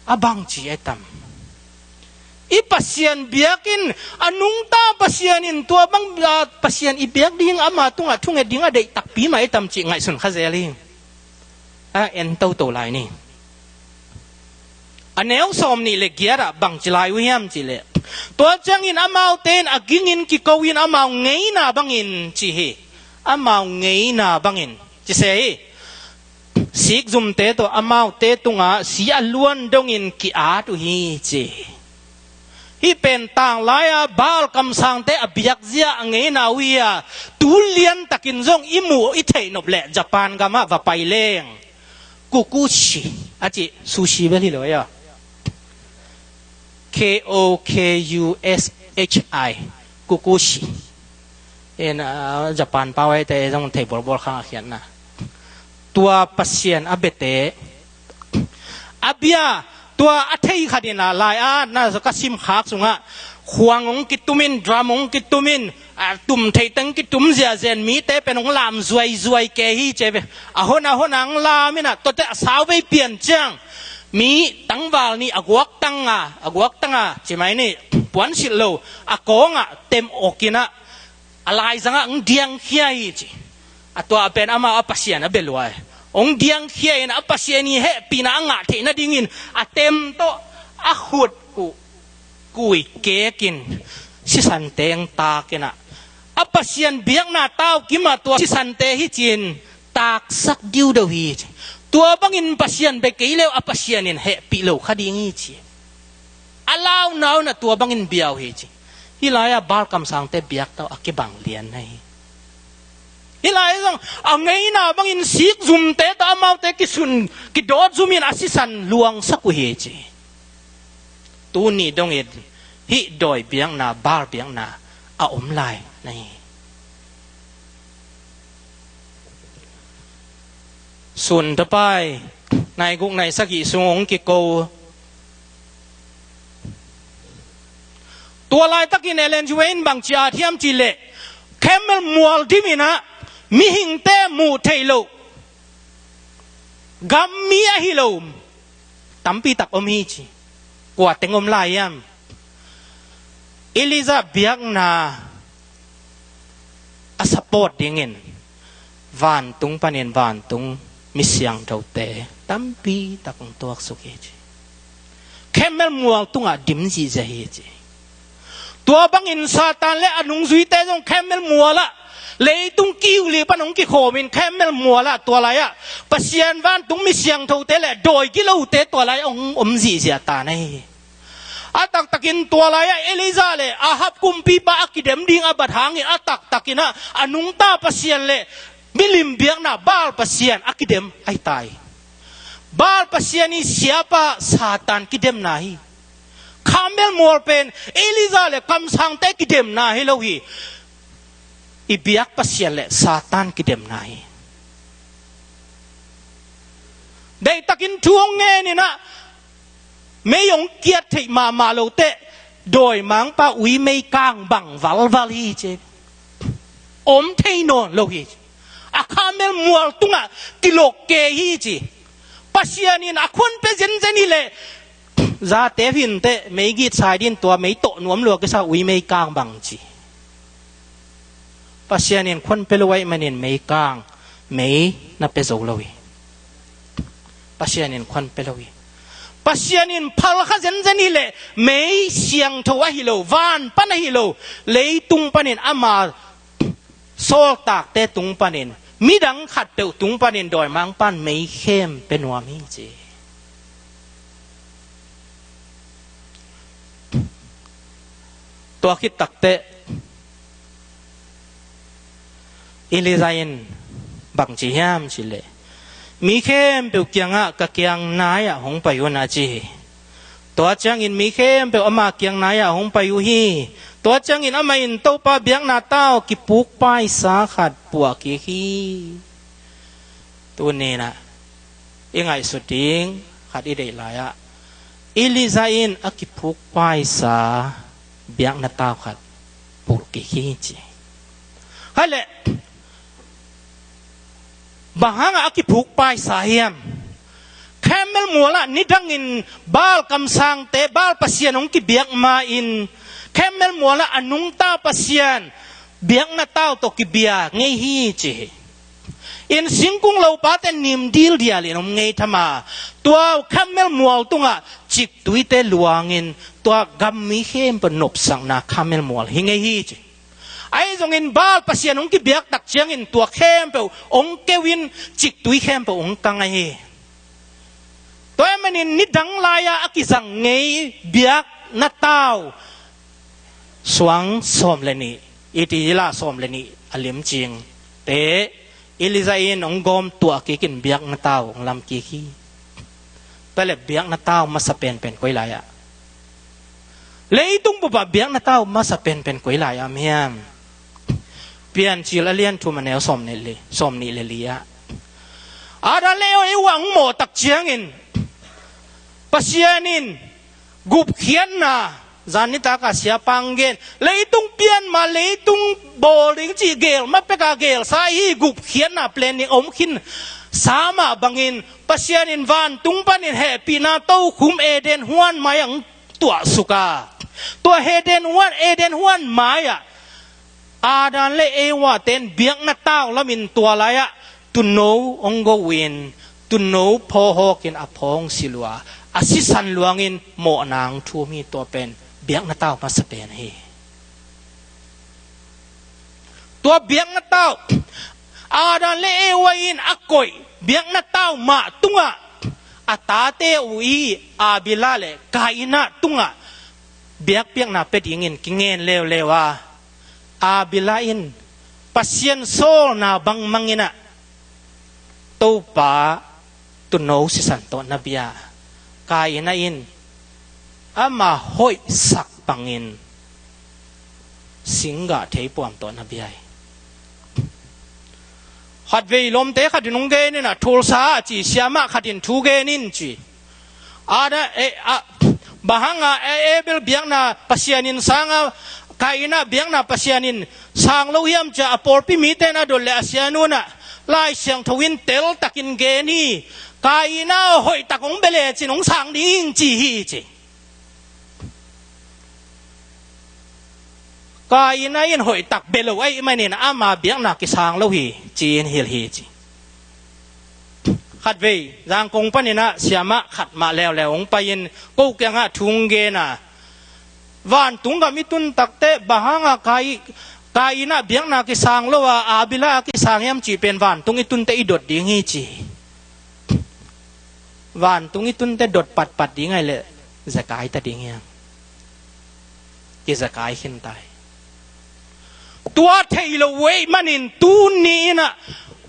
A bangci a tam. I Pasian biakinn a nungta Pasian in tua bang, a, Pasian i biak ding, ama tungah thunget ding a deih takpi mah a tam cih ngaihsun kha zel hi. A en toto lai ni. A neu sawm nih le giat ah bangci lai uh hiam cih leh, tua ciangin amaute in a gingin kiko in amau ngeina bangin ci hi. Amau ngeina bangin ci se hi. Sikzumte tawh amaute tungah si a luan dongin ki-at uh hi ci. Hih pen tanglai-a Baal kamsangte a biakzia a ngeina uh hi a, tu liantakin zong i muh i theih nop leh Japan gamah va pai leng kokushi a cih, sushi bel hi lo a. K O K U S H I, kokushi. In, ah, Japan pau aite zong thei bawlbawl khang a khiatna. Tua Pasian a biate a bia, tua a thei khat in ah lai-atna ka simkhak sungah khuang hong kitumin, drum hong kitumin, a tum theih teng kitum ziahziah in mite pen hong lam zuaizuai kei hi ci ve. A hon a hon a hong lam in ah tuate a sauvei pian ciang mi tangval nih a guaktang a, a guaktang a, ci mai ni, puansilh lo a kawngah tem awk in ah a laizangah hong diangkhia hi ci. A tua pen amau a Pasian a bia lua hi. Hong diangkhia in a Pasian i hehpihna a ngah theih nadingin a tem tawh a khut kuh kui kekin sisante hong tak in ah a Pasian biakna tau kimah tua sisante hi ci-in taksak diudeu hi ci. Tua bangin Pasian bia kei leu a Pasian in hehpih lo kha ding hi ci. A launa un ah tua bangin bia uh hi ci. Hih lai-ah Baal kamsangte biak tau a kibang lian na hi. Hih lai zong a ngeina bangin sikzumte tawh amaute kisun, kidawt zumin a sisan luangsak uh hi ci. Tuni dongin hih dawi biakna, Baal biakna a om lai na hi. Sun tapai nai guk nai sagih sung hong kiko. Tua laitakin Ellen G. White in bang ci-at hiam cih leh, camel mual dim in ah mihingte muh theih loh gammi ahi lo tampi tak om hi ci. Kua teng om lai hiam? Elijah biakna a support dingin vantung panin vantung mi siangthote tampi tak hong tuaksuk hi ci. Khemmel mual tungah dim zihziah hi ci. Tua bangin Satan le a nungzuite zong khemmel mualah, leitung kiu li pan hong kikhawmin khemmel mualah tua lai-ah Pasian vantung mi siangthote le dawi gilote tua lai hong om zihziah ta na hi. A taktakin tua lai-ah Elijah le Ahab kumpipa a kidem ding a bat hangin a taktakin ah a nungta pasian le milim biakna Baal pasian a kidem ahi ta hi. Baal pasian i siapa Satan kidemna hi. Khemmel mual pen Elijah le kamsangte kidemna hi lo hi. I biak Pasian le Satan kidemna hi. Deihtakin thu hong ngenin ah mei hong kiat theih mahmah lo teh dawimangpa ui meikang bang valval hi ci. Om thei nawn lo hi. A khemmel mual tungah kilok ke hi ci. Pasian in a khuan pe zenzen hi leh zate hin teh meigit sai din tua mei tawh nuam lua kisa ui meikang bang ci. Pasian in khuan pe lo ahih manin meikang mei na pe zo lo hi. Pasian in khuan pe lo hi. Pasian in phalkha zenzen hi leh mei siangtho ahi lo, van pan ahi lo, leitung panin ama sawltakte tung panin, midang khatpeuh tung panin dawimangpan mei khem pe nuam hi ci. Tua khit takteh Elijah in bang ci hiam cih leh, mi khempeuh kiangah ka kiang nai-ah hong pai un a ci hi. Tua ciangin mi khempeuh ama kiang nai-ah hong pai uh hi. Tua ciangin amah in Topa biakna tau kipuk paisa khat puah kik hi. Tuni-in ah i ngaihsut ding khat i deih lai-ah Elijah in a kipuk paisa biakna tau khat pulh kik hi ci. Hai leh bang hangah a kipuk paisa hiam? Khemmel mualah nidangin Baal kamsangte Baal pasian hong kibiak ma-in khemmel mualah a nungta pasian biakna tau tawh kibia ngei hi ci hi. In singkung lopate nim dildial in om ngei thama, tua khemmel mual tungah ciktuite luangin tua gam mi khempeuh nopsakna khemmel mual hi ngei hi ci. Ahi zongin Baal pasian hong kibiak tak ciangin tua khempeuh hong keu in ciktui khempeuh hong kang ahi hi. Tua ahih manin nidang lai-a a kizang ngei biakna tau suang sawm le nih, i ti ila sawm le nih a limcingte Elijah in hong gawm tuah kik in biakna tau hong lam kik hi. Tua leh biakna tau masa penpen koi lai-ah, leitung bup ah biakna tau masa penpen koi lai-ah om hiam? Piancil a lian thum a neu sawm nih le, sawm nih le li ah, Adam le Eva hong mawh tak ciangin Pasian in gupkhiatna, zan nitak a siapa hong gen, leitung pian ma, leitung bawl ding cih gel ma pek a gelsa hi, gupkhiatna plan ding om khin sa mah bangin Pasian in vantung panin hehpihna tokhum Eden huan mai-ah hong tuahsuk a, tua Eden huan, Eden huan mai-ah Adam le Eva ten biakna tau lamin tua lai-ah tuuno hong go uh in, tuuno phaw hawkin a phaw hong si lua, a sisan luangin mawhna hong thum hi. Tua pen biakna tau masa pen hi. Tua biakna tau, Adam le Eva in a koih biakna tau mah tungah a tate uh i Abel le Kain tungah biakpiakna pia dingin kingen leuleu a, Abel in Pasian sawlna bangmangin ah Topa tuuno sisan tawh na bia, Kain in ama hoihsak bangin singgah theipuam tawh na bia hi. Khatvei lawmte khat in hong gen in ah, thulsa a ci, siamah khat in thu gen in ci. Adam, eh, a, bang hanga, eh, Abel biakna Pasian in sang a, Kain biakna Pasian in sang lo hiam ci a, a pawlpi mite in a dot leh a sianu in ah Lai Siangtho in teltakin gen hi. Kain hoihtak hong bia lecin hong sang ding ci hi ci. Kain in hoihtak bia lo ahih manin ama biakna kisang lo hi ci-in hilh hi ci. Khatvei Zangkong panin ah siamah khat mah leuleu hong pai-in ko kiangah thu hong gen a, vantung gam i tun takteh bang hanga Kai, Kain ah biakna kisang lo a Abel ah a kisang hiam cih pen vantung i tunteh i dot ding hi ci. Vantung i tunteh dot patpat ding ahih leh zekai ta ding hiam? Kizekai khin ta hi. Tua thei lo uh ahih manin tuni in ah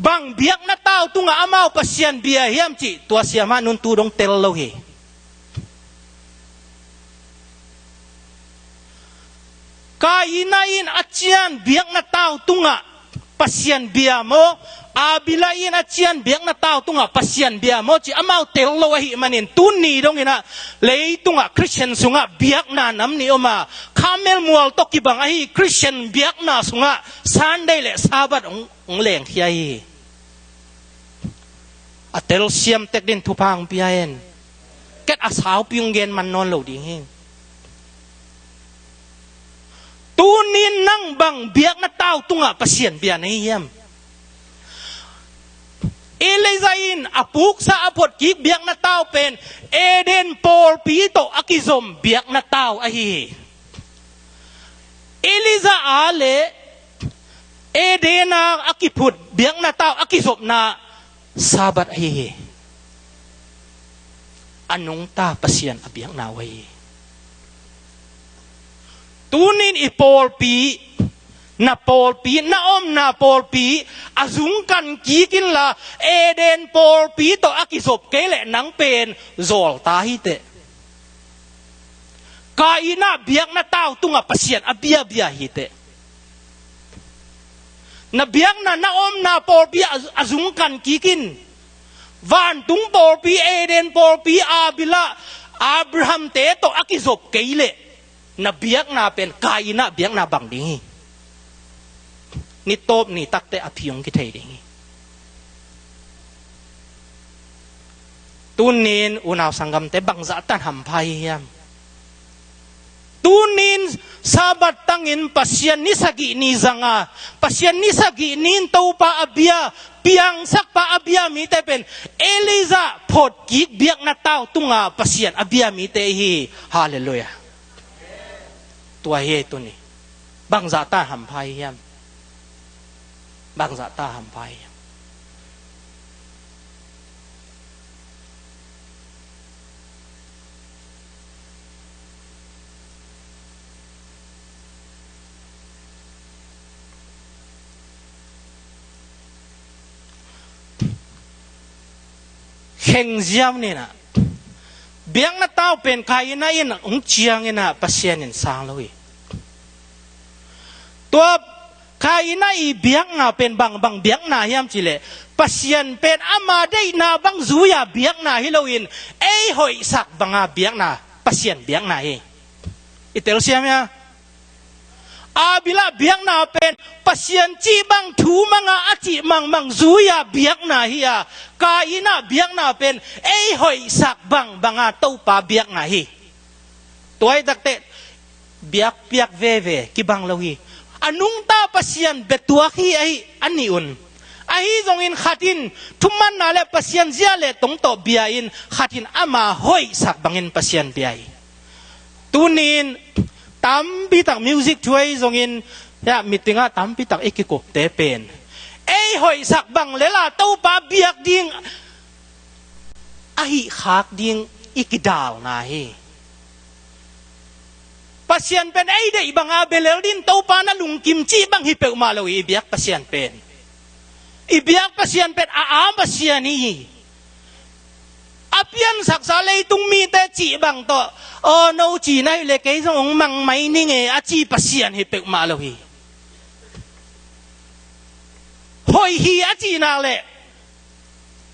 bang biakna tau tungah amau Pasian bia hiam cih tua siamah in tu dong tel lo hi. Kain in a cian biakna tau tungah Pasian bia maw, Abel in a cian biakna tau tungah Pasian bia maw cih amau tel lo ahih manin tuni dongin ah leitungah Khristian sungah biakna nam nih om a, Karmel mual tawh kibang ahi Khristian biakna sungah Sunday le Sabbath hong, hong lengkhia hi. A telsiam tek dingin thupha hong pia in. Ken a saupi hong gen man nawn lo ding hi. Tunin nang bang biakna tau tungah Pasian bia na hi hiam? Elijah in a puksa a photkik biakna tau pen Eden pawlpi tawh a kizom biakna tau ahi hi. Elijah a le Eden a a kiphut biakna tau a kizopna Sabbath ahi hi. A nungta Pasian a biakna uh ahi hi. Tunin i pawlpi, na pawlpi, na omna pawlpi a zungkan kik inla Eden pawlpi tawh a kizop kei leh nang pen zawlta hi teh. Kain ah biakna tau tungah Pasian a biabia hi teh. Na biakna, na omna pawlpi a, a zungkan kik in. Vantung pawlpi, Eden pawlpi, Abel ah, Abraham te tawh a kizop kei leh na biakna pen Kain ah biakna bang ding hi. Ni tawp ni takteh a phi hong kithei ding hi. Tunin unau sanggamte bangzah tan hampha hi hiam? Tunin Sabbath tangin Pasian ni sagih ni zanga, Pasian ni sagih ni in Topa a bia, piangsakpa a bia mite pen Elijah photkik biakna tau tunga Pasian a bia mite hi. Halleluiah. Tua hi ei tuni. Bangzah ta hampha hi hiam? Bangzah ta hampha hi hiam? Khengziau ninah biakna tau pen Kaina in hong cianginah Pasian in sang lo hi. Tua Kaina i biakna pen bangbang biakna hiam cileh Pasian pen ama deihna bang zui-a biakna hi loin ei hoihsak banga biakna Pasian biakna hi. I telsiam hia? Abel ah biakna pen Pasian cih bang thu manga a cih mangmang zui-a biakna hi-a, Kaina biakna pen ei hoihsak bang banga Topa biakna hi. Tua hi takteh biakpiak veve kibang lo hi. A nungta Pasian biatuak hi ahi a nih un. Ahi zongin khat in thumanna le Pasian zia le tong tawh bia in khat in ama hoihsak bangin Pasian bia hi. Tunin tampitak music thuai zongin, ya, meeting ah tampitak i kikupte pen ei hoihsak bang lela Topa biak ding ahi khak ding i kidalna hi. Pasian pen ei deih banga belel din Topa na lungkim cih bang hi peuhmah lo hi. I biak Pasian pen, i biak Pasian pen a am Pasian hi. A piansaksa leitung mite cih bang tawh, aw, no cihna hileh kei zong hong mang mai ning e a ci Pasian hi peuhmah lo hi. Hoih hi a cihna leh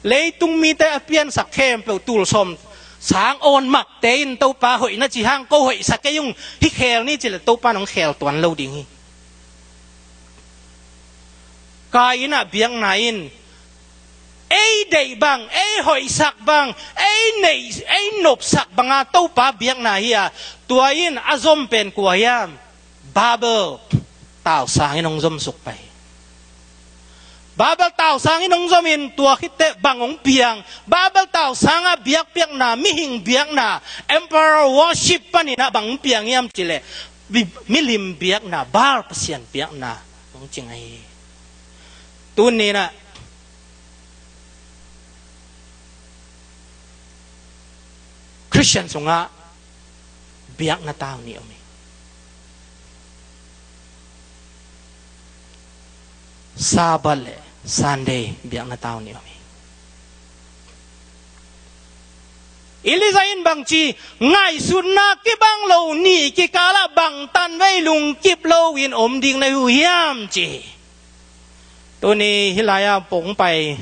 leitung mite a piansak khempeuh tul sawm sang awn makte in Topa hoihna ci hang ko hoihsak kei ung hi khel ni cileh Topa in hong khel tuan lo ding hi. Kaina biakna in ei deih bang, ei hoihsak bang, ei neih, ei nopsak banga Topa biakna hi-a, tua in a zom pen kua hiam? Babel tausang in hong zomsuk pai. Babel tau sangin hong zomin tua khit teh bang hong piang? Babel tau sangah biakpiakna, mihing biakna, emperor worship paninah bang hong piang hiam cihleh, mi-, milim biakna, Baal pasian biakna hong cing ahi. Tuninah Khristian sungah biakna tau nih om hi. Sabbath le Sunday biakna tau nih om hi. Elijah in bangci, ngaihsutna kibang lo ni kikalah bangtan vei lungkip loin om ding na hi uh hiam ci. Tuni hih lai-ah pong pai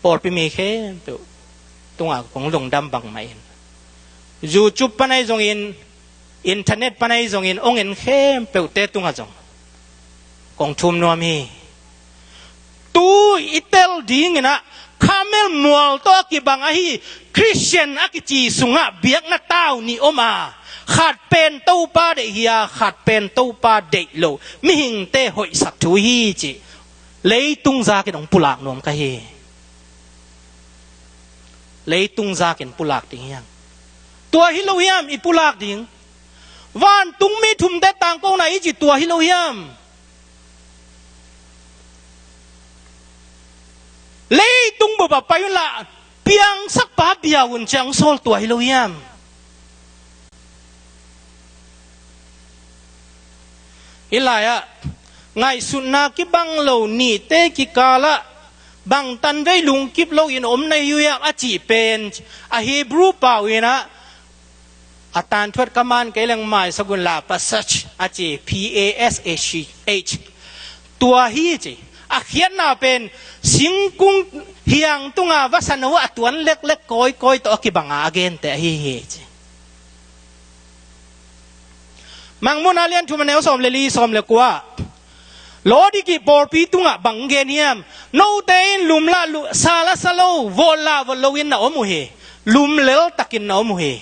pawlpi mi khempeuh tungah kong lungdam bangmah in, YouTube pan ahi zongin, internet pan ahi zongin, ong en khempeuhte tungah zong kong thum nuam hi. Tu i tel dinginah Carmel mual tawh a kibang ahi Khristian a kici sungah biakna tau nih om a, khat pen Topa deih hi a, khat pen Topa deih lo, mihingte hoihsak thu hi cih leitung zakin hong pulak nuam ka hi. Leitung zakin pulak ding hiam? Tua hi lo hiam i pulak ding? Vantungmi thumte tangkona i cih tua hi lo hiam? Leitung bup ah pai unla, piangsakpa bia un ci-a hong sawl tua hi lo hiam? Hih lai-ah ngaihsutna kibang lo nite kikalah bangtan vei lungkip loin om na hi uh hiam a cih pen, a Hebrew pau inah, a tanthuat ka man kei leng maisak unla, passage a ci, P A S S H. Tua hi ci. A khiatna pen singkung hiang tunga vasa no a tuan leklek kawikawi tawh a kibanga a gente ahi hi ci. Mangmuhna lian thum a neu sawm le li, sawm le kua. Laodiki pawlpi tungah bang gen hiam? Note in lum lah lu-, sa lah sa lo, vot lah vot loin na om uh hi. Lumlel takin na om uh hi.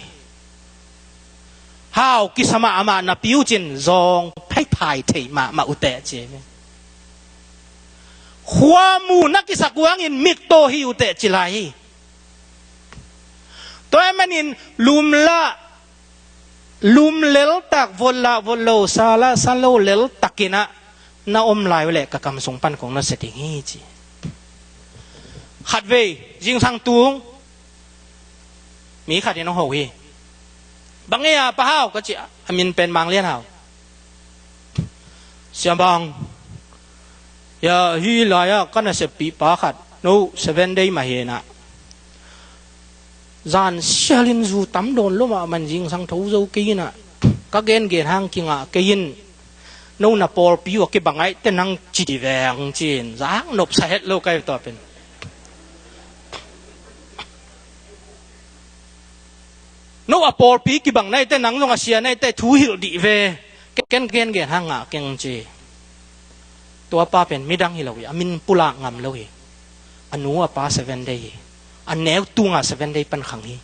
Hau kisa mahmah napi uh cin zawng phaiphai thei mahmah uh teh ci. Khuamu na kisak uh hangin miktaw hi uh teh ci lai hi. Tua ahih manin lum lah, lum leltak, vot lah vot lo, sa lah sa lo leltakinah na om lai uh leh ka kam sung pan kong na sia ding hi ci. Khatvei zingsang tung mi khat in hong ho hi. Bang ei a Pa Hau ka ci a, a min pen Mang Lian Hau. Siamang, ya, hih lai-ah ka naseppih pa khat, no, Seven Day mah hi inah, zan sialin zu tam dawn lo mahmah in zingsang tho zo kei inah, ka gengen hang kingah kei in, no na pawlpi uh a kibang aih teh nang ci dih veng ci-in zak nopsa het lo ka hi tua pen. No a pawlpi kibang na hi teh nang zong a sia na hi teh thu hilh dih ve. Ken gengen hang ngah keng ci. Tua pa pen midang hi lo hi, a min pulak ngam lo hi. A nu a pa Seven Day hi. A neu tunga Seven Day pan khang hi.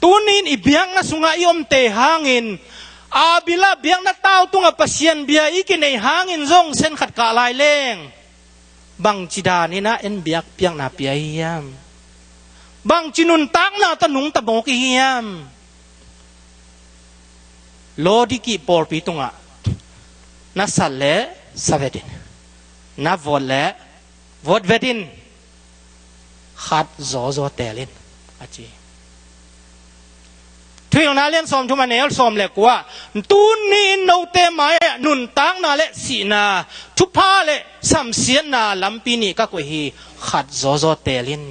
Tunin i biakna sungah i omte hangin, a bilah biakna tau tungah Pasian bia i kinei hangin zong sen khat kah lai leng, bangci daninah en biakpiakna pia i hiam? Bangci nuntakna tawh nungta mawk i hiam? Laodiki pawlpi tungah na sat leh sa vet in, na vot leh vot vet in, khat zawzaw teel in, a ci. Thuhilhna lian sawmthum a neu sawm le kua. Tuni-in note mai-ah nuntakna le sihna, thupha le samsiatna lampi nih ka koih hi, khat zawzaw teel in.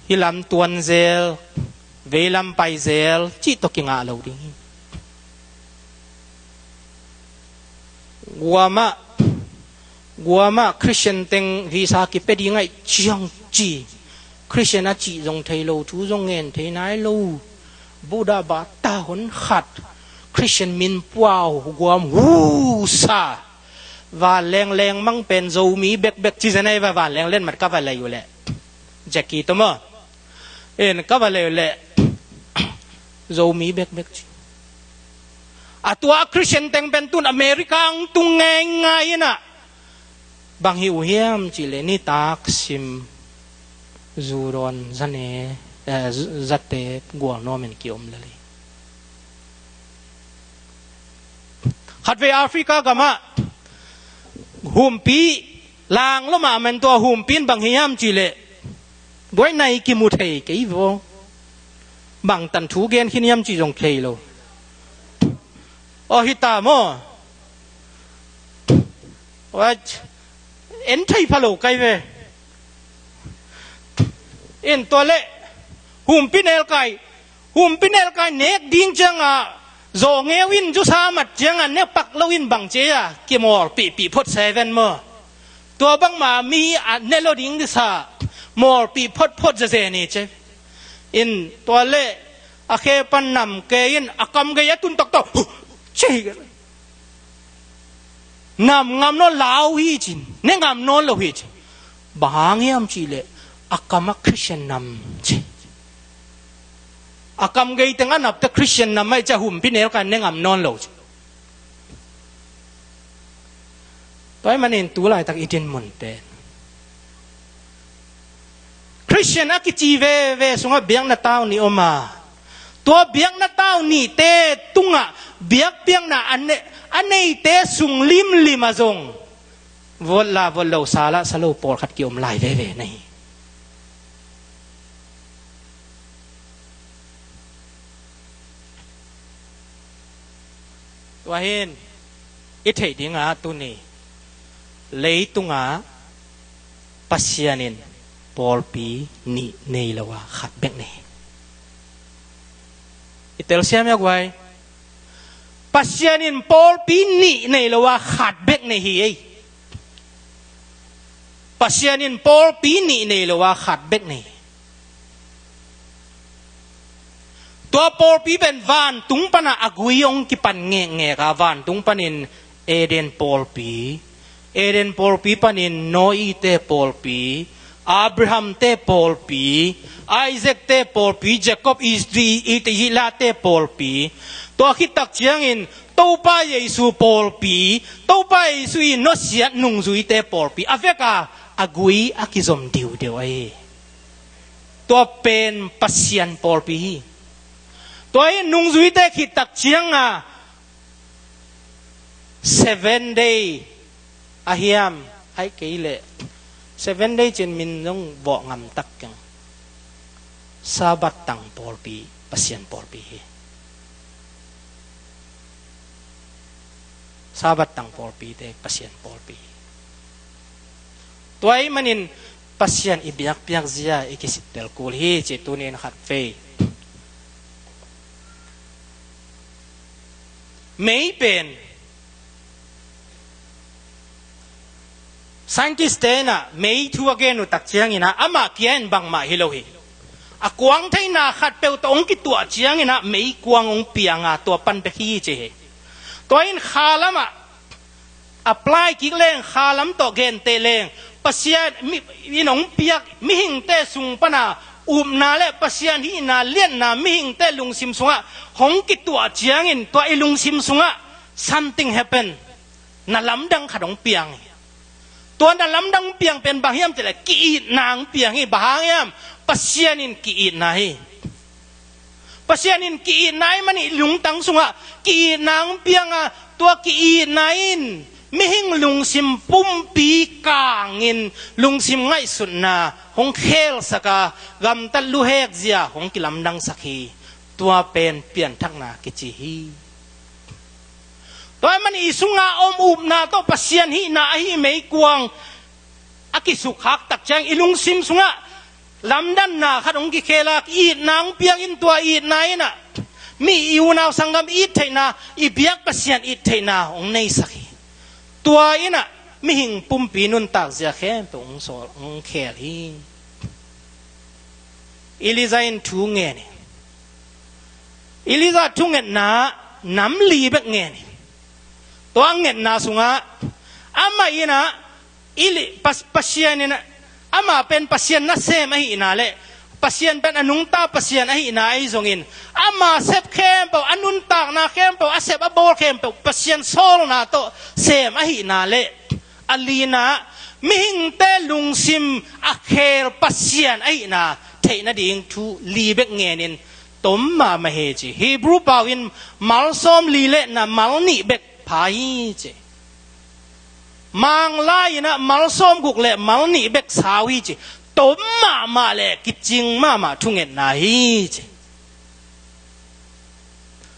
Hih lam tuan zel, veilam pai zel cih tawh kingah lo ding hi. Guamah, guamah Khristian teng visa kipia ding aih ciang ci. Khristian a cih zong thei lo, thu zong ngen thei nai lo. Buddha bata hon khat, Khristian min puau, guam husa. Vanleng lengmang pen Zomi bekbek ci zen ahi va, vanleng lenmat ka va lei uh leh. Jackie tawh maw. En ka va lei uh leh Zomi bekbek ci. A tua a Christian teng pen tun America ang tung ngeingai inah. Bang hi uh hiam cihleh nitak sim zu dawn zane, eh, z-, zate gualnuam in kiom lel hi. Khatvei Africa gamah humpi lang lo mahmah in tua humpi in bang hi hiam cihleh guai nai kimu thei kei vaw. Bang tan thu gen khin hiam cih zong thei lo. Aw hi ta maw? Wat en thei pha lo kai ve. In tua leh humpi nelkai, humpi nelkai nek ding ciangah zawngeu in zusa mat ciangah nek pak lo in bang cia kimawlpihpih phot seven maw? Tua bangmah mi a ne lo ding disa mawlpih photphot zezen hi ci. In tua leh a khe pan nam ke in a kam gei a tun taktak ci. Nam ngam nawn lo hi cin, ne ngam nawn lo hi cin. Bang hang hiam cihleh a kam a Christian nam ci. A kam gei teng a napte Christian nam ahi ciah humpi nelkai ne ngam nawn lo ci. Tua ahih manin tu laitak i dinmun pen Christian a kici veve sungah biakna tau nih om a, tua biakna tau nihte tungah biakpiakna a ne-, a neite sung limlim ah zong vot la vot lo, sa la sa lo pawlkhat kiom lai veve na hi. Tua hin i theih dingah tuni leitungah Pasian in pawlpi nih nei lo a khat bek nei hi. I telsiam ia guai. Pasian in pawlpi nih nei lo a khat bek nei hi ei. Pasian in pawlpi nih nei lo a khat bek nei. Tua pawlpi pen vantung panah a gui hong kipan ngekngek a, vantung panin Eden pawlpi, Eden pawlpi panin Noah-te pawlpi, Abraham-te pawlpi, Isaac-te pawlpi, Jacob, Is-, I-, I-, Isaac-te pawlpi. Tua khit tak ciangin Topa Jesu pawlpi, Topa Jesu i nusiat nungzuite pawlpi a vek a, a gui a kizom diudeu ahi. Tua pen Pasian pawlpi hi. Tua hi nungzuite khit tak ciang a seven day a hiam, ahih kei leh seven day cin min zong vawh ngam tak keng. Sabbath tang pawlpi Pasian pawlpi hi. Sabbath tang pawlpite Pasian pawlpi hi. Tua ahih manin Pasian i biakpiak zia i kisittel kul hi ci. Tuni in khat vei mei pen scientist-te in ah mei thu a gen uh tak ciangin ah amah kia in bangmah hi lo hi. A kuang theihna khat peuh tawh hong kituah ciangin ah meikuang hong piang a, tua pan bek hi ci hi. Tua in kha lamah apply kik leng, kha lam tawh genteh leng, Pasian mi-, in hong piak mihingte sung pana upna le Pasian hihna liatna mihingte lungsim sungah hong kituah ciangin tua i lungsim sungah something happen. Na lamdang khat hong piang hi. Tua na lamdang hong piang pen bang hiam cih leh ki-itna hong piang hi. Bang hang hiam? Pasian in ki-itna hi. Pasian in ki-itna ahih manin i lungtang sungah ki-itna hong piang a, tua ki-itna in mihing lungsim pumpi kangin lungsim ngaihsutna hong khelsak a, gamtat luhek zia hong kilamdangsak hi. Tua pen pianthakna kici hi. Tua ahih manin i sungah om upna tawh Pasian hihna ahi meikuang a kisukkhak tak ciang i lungsim sungah lamdanna khat hong kikhel a, itna hong piang in, tua itna in ah mi i unau sanggam i it theihna, i biak Pasian it theihna hong neisak hi. Tua in ah mihing pumpi nuntak zia khempeuh hong sawl, hong khel hi. Elijah in thu ngen hi. Elijah thungetna nam li bek ngen hi. Tua ngetna sungah amah in ah Eli-, Pas-, Pasian in ah, amah pen Pasian nasem ahihna le Pasian pen a nungta Pasian ahihna ahi zongin, ama sep khempeuh, a nuntakna khempeuh, a sep a bawl khempeuh Pasian sawlna tawh sem ahihna le a lina, mihingte lungsim a khel Pasian ahihna theih nading thu li bek ngenin tom mahmah hi ci. Hebrew pau in malsawm li le na mal nih bek pha hi ci. Manglai inah malsawm guk le mal nih bek sau hi ci. Tom mahmah le kicing mahmah thungetna hi ci.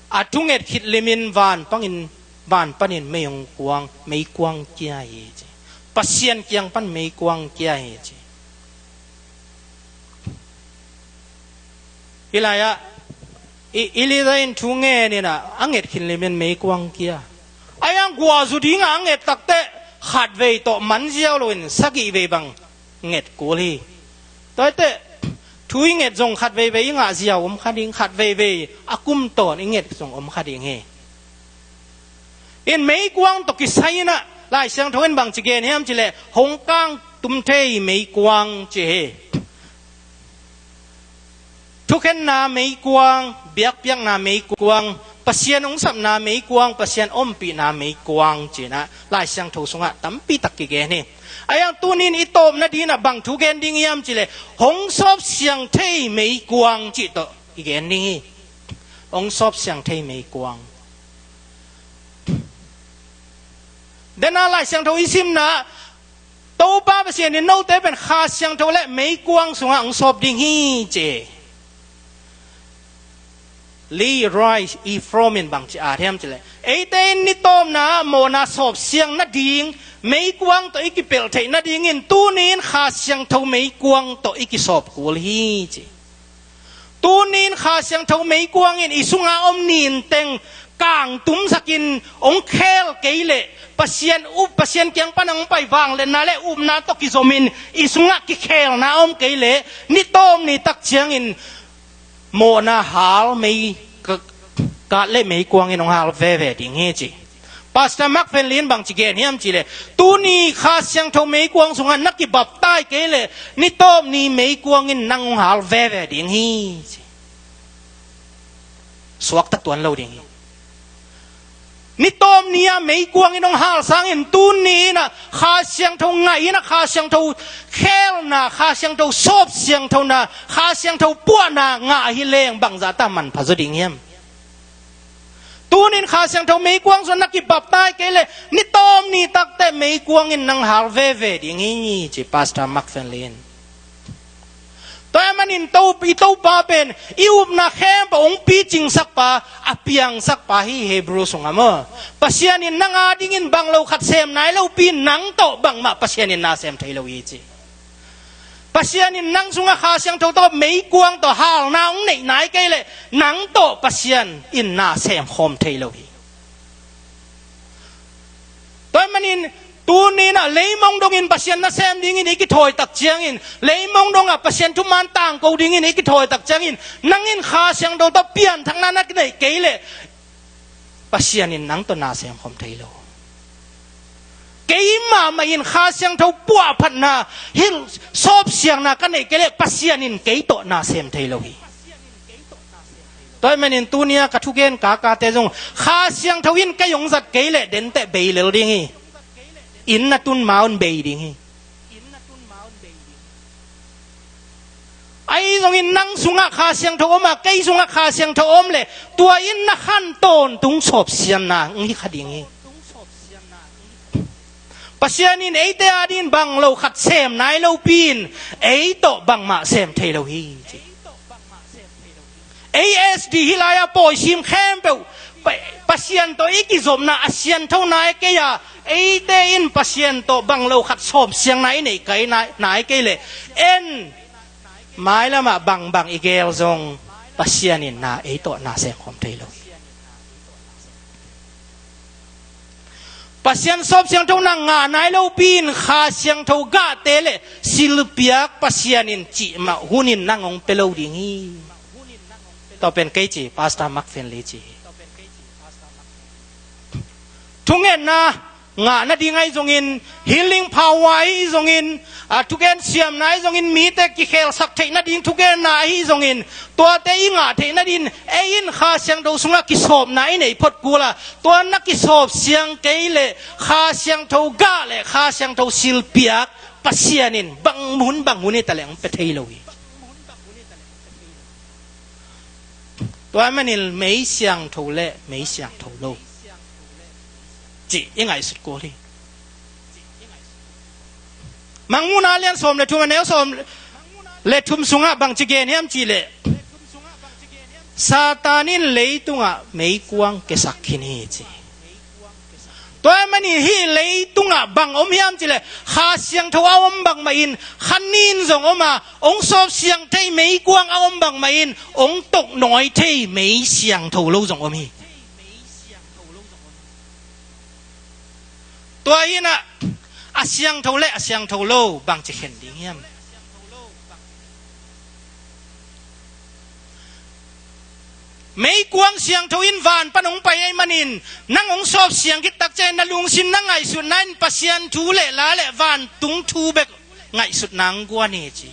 A thunget khit limin van pangin, van panin mei hong kuang, mei kuang kia hi ci. Pasian kiang pan mei kuang kia hi ci. Hih lai-ah i, Elijah in thu ngen inah a nget khin limin mei kuang kia. A iang guahzu dingah a nget takteh khatvei tawh man ziau loin sagih vei bang nget kul hi. Tua hi teh thu i nget zong khatvei vei i ngah ziau om kha ding, khatvei vei a kum tawn i nget zong om kha ding hi. In meikuang tawh kisai inah Lai Siangtho in bangci gen hiam cileh hong kang tum thei meikuang ci hi. Thukhenna meikuang, biakpiakna meikuang, Pasian hong sapna meikuang, Pasian ompihna meikuang cinah Lai Siangtho sungah tampi tak kigen hi. A iang tunin i tawpna dinah bang thu gen ding hiam cileh hong sawp siang thei meikuang cih tawh i gen ding hi. Hong sawp siang thei meikuang. Dena Lai Siangtho i simna, Topa Pasian in note pen Kha Siangtho le meikuang sungah hong sawp ding hi ci. Lee Roy From in bangci at hiam cileh, eite in ni tawpna mawhna sawp siang nading meikuang tawh i kipelh theih nadingin tunin Kha Siangtho meikuang tawh i kisawp kul hi ci. Tunin Kha Siangtho meikuang in i sunga om ninteng kangtumsakin hong khel kei leh, Pasian up, Pasian kiang pan hong pai vangliatna le upna tawh kizomin i sungah kikhelna om kei leh, ni tawp ni tak ciangin mawhna hal mei ka-, kat le meikuang in hong hal veve ding hi ci. Pastor Mark Fenlin bangci gen hiam cileh, tuni Kha Siangtho meikuang sungah na kibaptai kei leh, ni tawp ni meikuang in nang hong hal veve ding hi ci. Suakta tuan lo ding hi. Ni tawp ni-ah meikuang in hong hal sangin tuni inah Kha Siangtho ngaih inah Kha Siangtho khelna, Kha Siangtho sawp siangthona, Kha Siangtho puahna ngah ahi leng bangzahta manpha zaw ding hiam? Tunin Kha Siangtho meikuang sungah na kibaptai kei leh, ni tawp ni takteh meikuang in nang hal veve ding hi ci Pastor Mark Fenlin. Tua ahih manin to, i Topa pen i upna khempeuh hong picingsak pa, a piangsak pa hi Hebrew sungah maw. Pasian in nang adingin bang lo khat sem nai lopi, nang tawh bangmah Pasian in na sem thei lo hi ci. Pasian in nang sungah Kha Siangtho tawh meikuang tawh halna hong neih nai kei leh nang tawh Pasian in na sem khawm thei lo hi. Tua ahih manin tuni inah leimong dongin Pasian na sem dingin i kithawi tak ciangin, leimong dongah Pasian thuman tangko dingin i kithawi tak ciangin, nang in Kha Siangtho tawh pianthakna na neih kei leh Pasian in nang tawh na sem khawm thei lo. Keimahmah in Kha Siangtho puahphatna, hilh sawpsiangna ka neih kei leh Pasian in kei tawh na sem thei lo hi. Tua ahih manin tuni-a ka thugen kakate zong Kha Siangtho in kei hong zat kei leh denteh bei lel ding hi. Inn na tun ma un bei ding hi. Ahi zongin nang sungah Kha Siangtho om a, kei sungah Kha Siangtho om leh tua inn na khan tawntung sawpsiangna hong hi kha ding hi. Pasian in eite adingin bang lo khat sem nai lopi in ei tawh bangmah sem thei lo hi. Ei S D hih lai-ah pawisim khempeuh Pa-, Pasian tawh i kizopna a siantho nai kei a, eite in Pasian tawh bang lo khat sawpsiangna i neih kei nai, nai kei leh en mailamah bangbang i geel zong Pasian in na ei tawh na sem khawm thei lo hi. Pasian sawpsiangthona ngah nai lopi in Kha Siangtho gahte le silpiak Pasian in cih mah hunin nang hong pia lo ding hi. Tua pen kei ci, Pastor Mark Finley ci hi. Thungetna ngah nading ahi zongin, healing power ahi zongin, a, thugen siamna ahi zongin, mite kikhelsak theih nading thugenna ahi zongin, tuate i ngah theih nadin ei in Kha Siangtho sungah kisawpna i neih phot kul a, tua na kisawp siang kei leh Kha Siangtho gah leh Kha Siangtho silpiak Pasian in bang mun bang hun hi ta leh hong pia thei lo hi. Tua manin mei siangtho le mei siangtho lo cih i ngaihsut kul hi. Mangmuhna lian sawm le thum, a neu sawm le thum sungah bangci gen hiam cih leh, Satan in leitungah meikuang kiasak khin hi ci. Tua ahih manin hih leitungah bang om hiam cih leh, Kha Siangtho a om bangmah in, kha nin zong om a, hong sawp siang thei meikuang a om bangmah in, hong tok nawi thei mei siangtho lo zong om hi. Tua hi-in ah, a siangtho le a siangtho lo bangci khen ding hiam? Meikuang siangtho in van pan hong pai ahih manin, nang hong sawp siang khit tak ciangin na lungsim na ngaihsutna in Pasian thu le la le vantung thu bek ngaihsutna hong guan hi ci.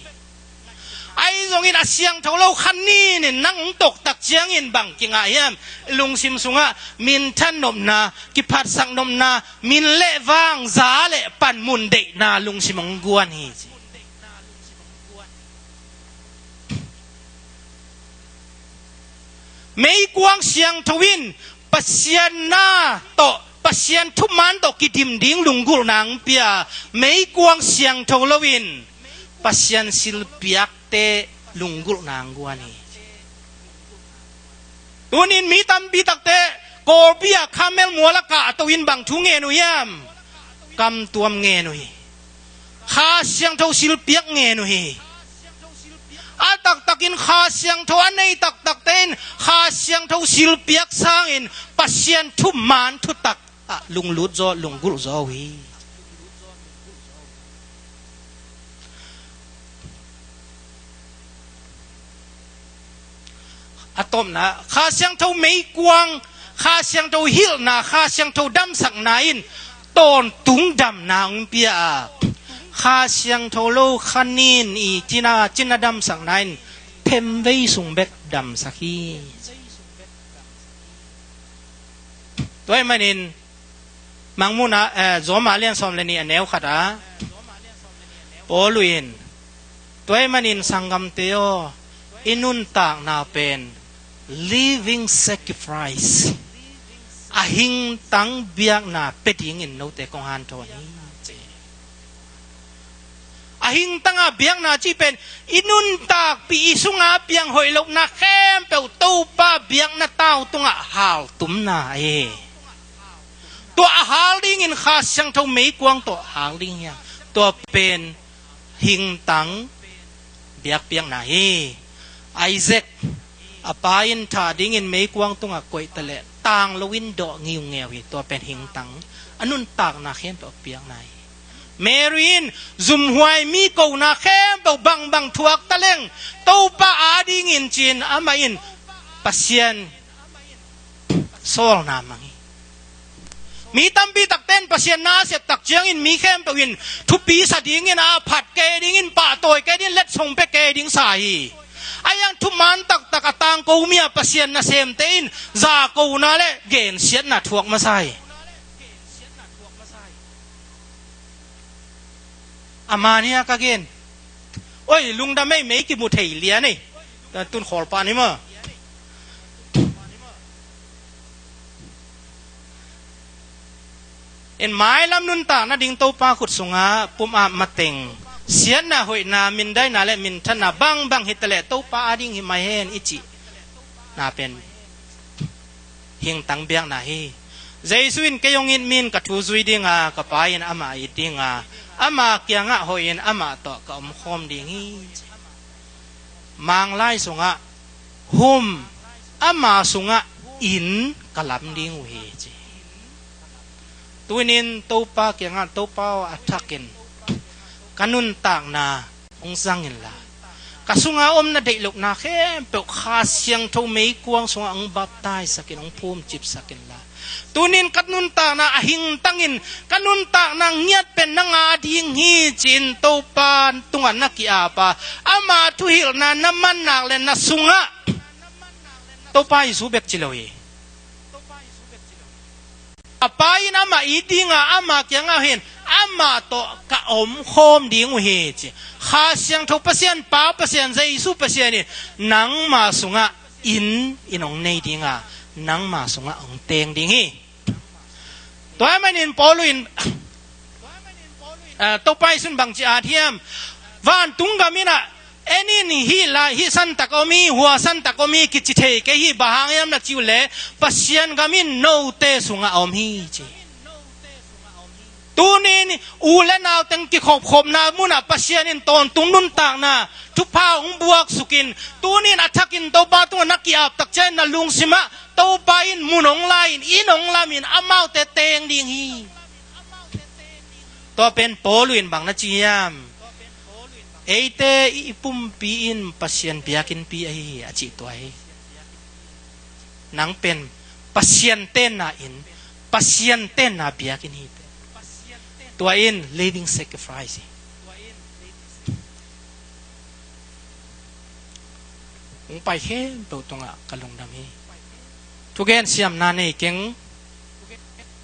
Ahi zongin a siangtho lo kha nin in nang hong tok tak ciangin bang kingah hiam? Lungsim sungah minthan nopna, kiphatsak nopna, min le vang, za le panmun deihna lungsim hong guan hi ci. Meikuang siangtho in Pasian na tawh, Pasian thuman tawh kidim ding lunggulhna hong pia. Meikuang siangtho lo in Pasian silpiakte lunggulhna hong guan hi. Tunin mi tampi takte Kawlpi ah Carmel mual ah kahto in bang thu ngen uh hiam? Kamtuam ngen uh hi. Kha Siangtho silpiak ngen uh hi. A taktakin Kha Siangtho a nei taktakte in Kha Siangtho silpiak sangin Pasian thuman thutak ah lunglut zaw, lunggulh zaw uh hi. A tawpna, Kha Siangtho meikuang, Kha Siangtho hilhna, Kha Siangtho damsakna in tawntung damna hong pia a, Kha Siangtho lo kha nin i cina, cina damsakna in themvei sung bek damsak hi. Tua ahih manin Mangmuhna, eh, Roma lian sawm le nih a neu khat ah Paul in, tua ahih manin sanggamte aw, i nuntakna pen living sacrifice, a hingtang biakna pia dingin note kong hanthawn hi ci. A hingtanga biakna cih pen i nuntakpih, i sunga piang hoih lohna khempeuh Topa biakna tau tungah haltumna hi. Tua a hal dingin Kha Siangtho meikuang tawh hal ding hi a, tua pen hingtang biakpiakna hi. Isaac, a pa in thah dingin meikuang tungah koih ta leh tang loin dawh ngiungeu hi. Tua pen hingtang, a nuntakna khempeuh a piakna hi. Mary in zumhuai mi kona khempeuh bangbang thuak ta leng Topa adingin ci-in amah in Pasian sawlna mang hi. Mi tampi takte in Pasian na a siat tak ciangin mi khempeuh in thupi sa dingin, a phat kei dingin, pahtawi kei dingin, letsong pia kei ding sa hi. Ahi hang thuman taktak a tangko mi a Pasian nasemte in zakona le gensiatna thuak masa hi. A man hi a ka gen. Oi, lungdam ei, mei kimu thei lian ei. Tun khawl pah ni maw. In mailam nuntakna ding Topa khut sungah pumap mateng, siatna, hoihna, mindaina le minthanna bangbang hi ta leh Topa ading hi mai hen i cihna pen hingtang biakna hi. Jesu in, "Kei hong it mi in ka thu zui ding a, ka Pa in amah it ding a, ama kiangah hoih in amah tawh ka omkhawm ding hi," ci. Manglai sungah hum, ama sungah inn ka lam ding uh hi ci. Tunin Topa kiangah, "Topa aw, a thakin ka nuntakna hong zang inla, ka sunga om na deih lohna khempeuh Kha Siangtho meikuang sungah hong baptize sak in, hong phumcip sak inla, Tunin ka nuntakna a hingtangin ka nuntakna ngiat pen nang a ding hi ci-in Topa tungah na ki-ap a, ama thuhilhna na man nak le na sungah Topa Jesu bek ci lo hi. A Pa in amah it dinga, ama kiangah hin amah tawh ka omkhawm ding uh hi ci. Kha Siangtho Pasian, Pa Pasian, Jesu Pasian in nangma sungah inn in hong nei dinga, nangma sungah hong teng ding hi. Tua ahih manin Paul in, ah, Topa Jesu in bangci at hiam? Vantung gam in ah, en in, hih lai, hih santak om hi, hua santak om hi, kici thei kei hi, bang hang hiam na ci uh leh, Pasian gam in note sungah om hi ci. Tunin u le nau teng kikhopkhopna munah Pasian in tawntung nuntakna thupha hong buaksukin, tunin a thakin Topa tungah na ki-ap tak ciangin na lungsimah Topa in mun hong lai-in, inn hong lamin amaute teng ding hi. Tua pen Paul in bang na ci hiam? Eite i pumpi in Pasian biakinnpi ahi hi a cih tua hi. Nang pen Pasian tenna inn, Pasian tenna biakinn hi. Tua in living sacrifice hi. Hong pai khempeuh tungah ka lungdam hi. Thugen siamna nei keng.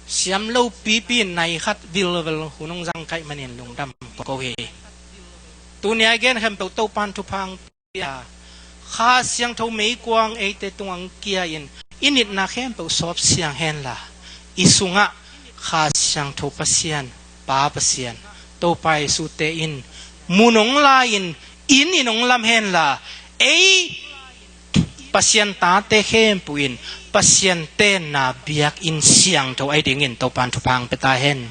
Siam lo pipi in nai khat vilvel hun hong zang ka hih manin lungdam ko hi. Tuni a i gen khempeuh Topa'n thupha hong pia. Kha Siangtho meikuang eite tungah hong kia-in i nitna khempeuh sawp siang henla, i sungah Kha Siangtho Pasian, Pa Pasian, Topa Jesu te in mun hong lai-in, inn in hong lam henla, ei Pasian tate khempeuh in Pasian tenna biakinn siangtho ahi dingin Topa'n thupha hong pia ta hen.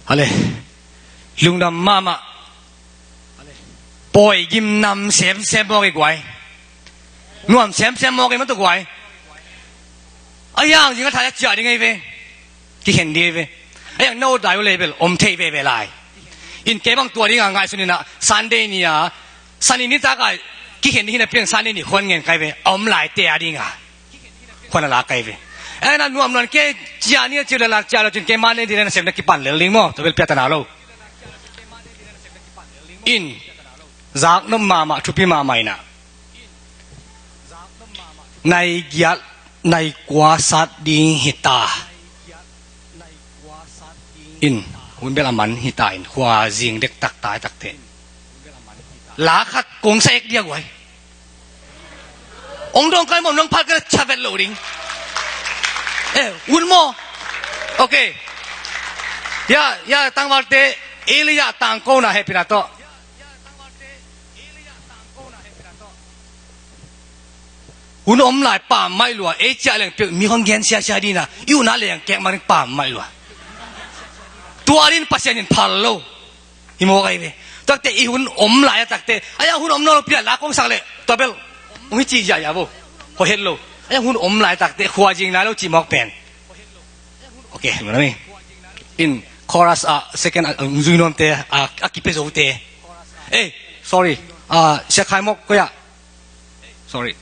Ale, lungdam mahmah. Pawi gim nam semsem mawk hi guai. Nuam semsem mawk hi mah tawh guai. A hiang zing a thai a ciah ding ahi ve. Kikhen ding ahi ve. A hiang no dai uh leh bel om thei veve lai. In kei bang tua ding a ngaihsun in ah Sunday ni a, Sunday ni tak a kikhen ding hi napi-in Sunday ni khuan ngen kai ve. A om laite a ding a khuan a lak kai ve. Eh, na nuam nuam kei ciah ni a ci leh lak ciah lo cin kei Monday ni leh na sem na kipan lel ding maw. Tua bel piatana lo. In zak nop mahmah, thupi mahmah in ah. Nai giat, nai kua sat ding hi ta. In hun bel a man hi ta in, khua zing dektak ta hi takteh. La khat kong sa ek dia guai. Ong dong kai mawm nong phat ka la cha vet lo ding. Eh, un maw. Ok. Ya, ya, tangvalte, Elijah tangkona hehpihna tawh. Hun om lai pammaih lua, ei ciah leng peuh mi hong gen siasia dina, i unah leng kek mah ding pammaih lua. Tua din Pasian in phal lo. Hi mawk ahi ve. Takte i hun om lai a takte. Aya hun om nawn lo pi a la kong sak leh. Tua bel. Ong hi ci ziahziah vo. Hoih het lo. Aya hun om lai takte. Khua zing nai lo ci mawk pen. Ok, nami. In chorus a second a, a zui nuamte, a, a kipia zote. Eh, sorry. A, sia khai mawk ko ya. Sorry.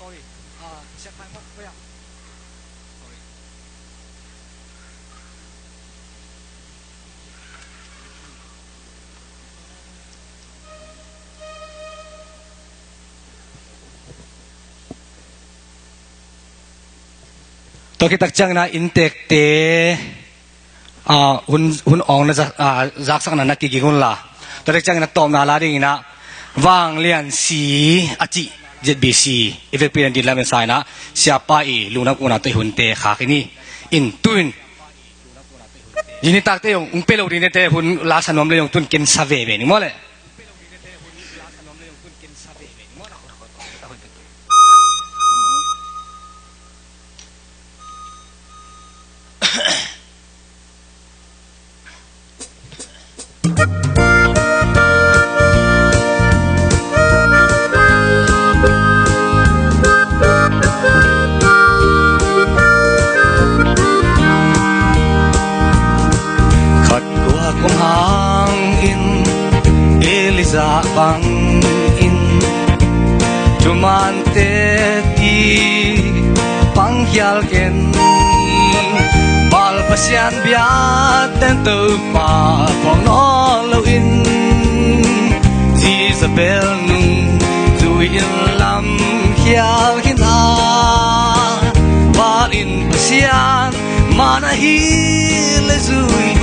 Tua khit tak ciangin ah inntekte, ah, hun, hun awngna za-, ah, zaksakna na kiging unla. Tua tak ciangin a tawpna la dingin ah Vanglian C a cih Z B C i vekpi in din lam en sa in ah siapa i lungdam kohna tawh i hunte khak in hi. In tu in zing nitakte zong ung pe lo ding tete hun la sa nuam le zong tun ken sa veve ning maw le. khial ken. Baal pasian biate Topa phuang nawn loin Jezebel nungzui in lam khial khin a. Baal in Pasian man ahi leh zui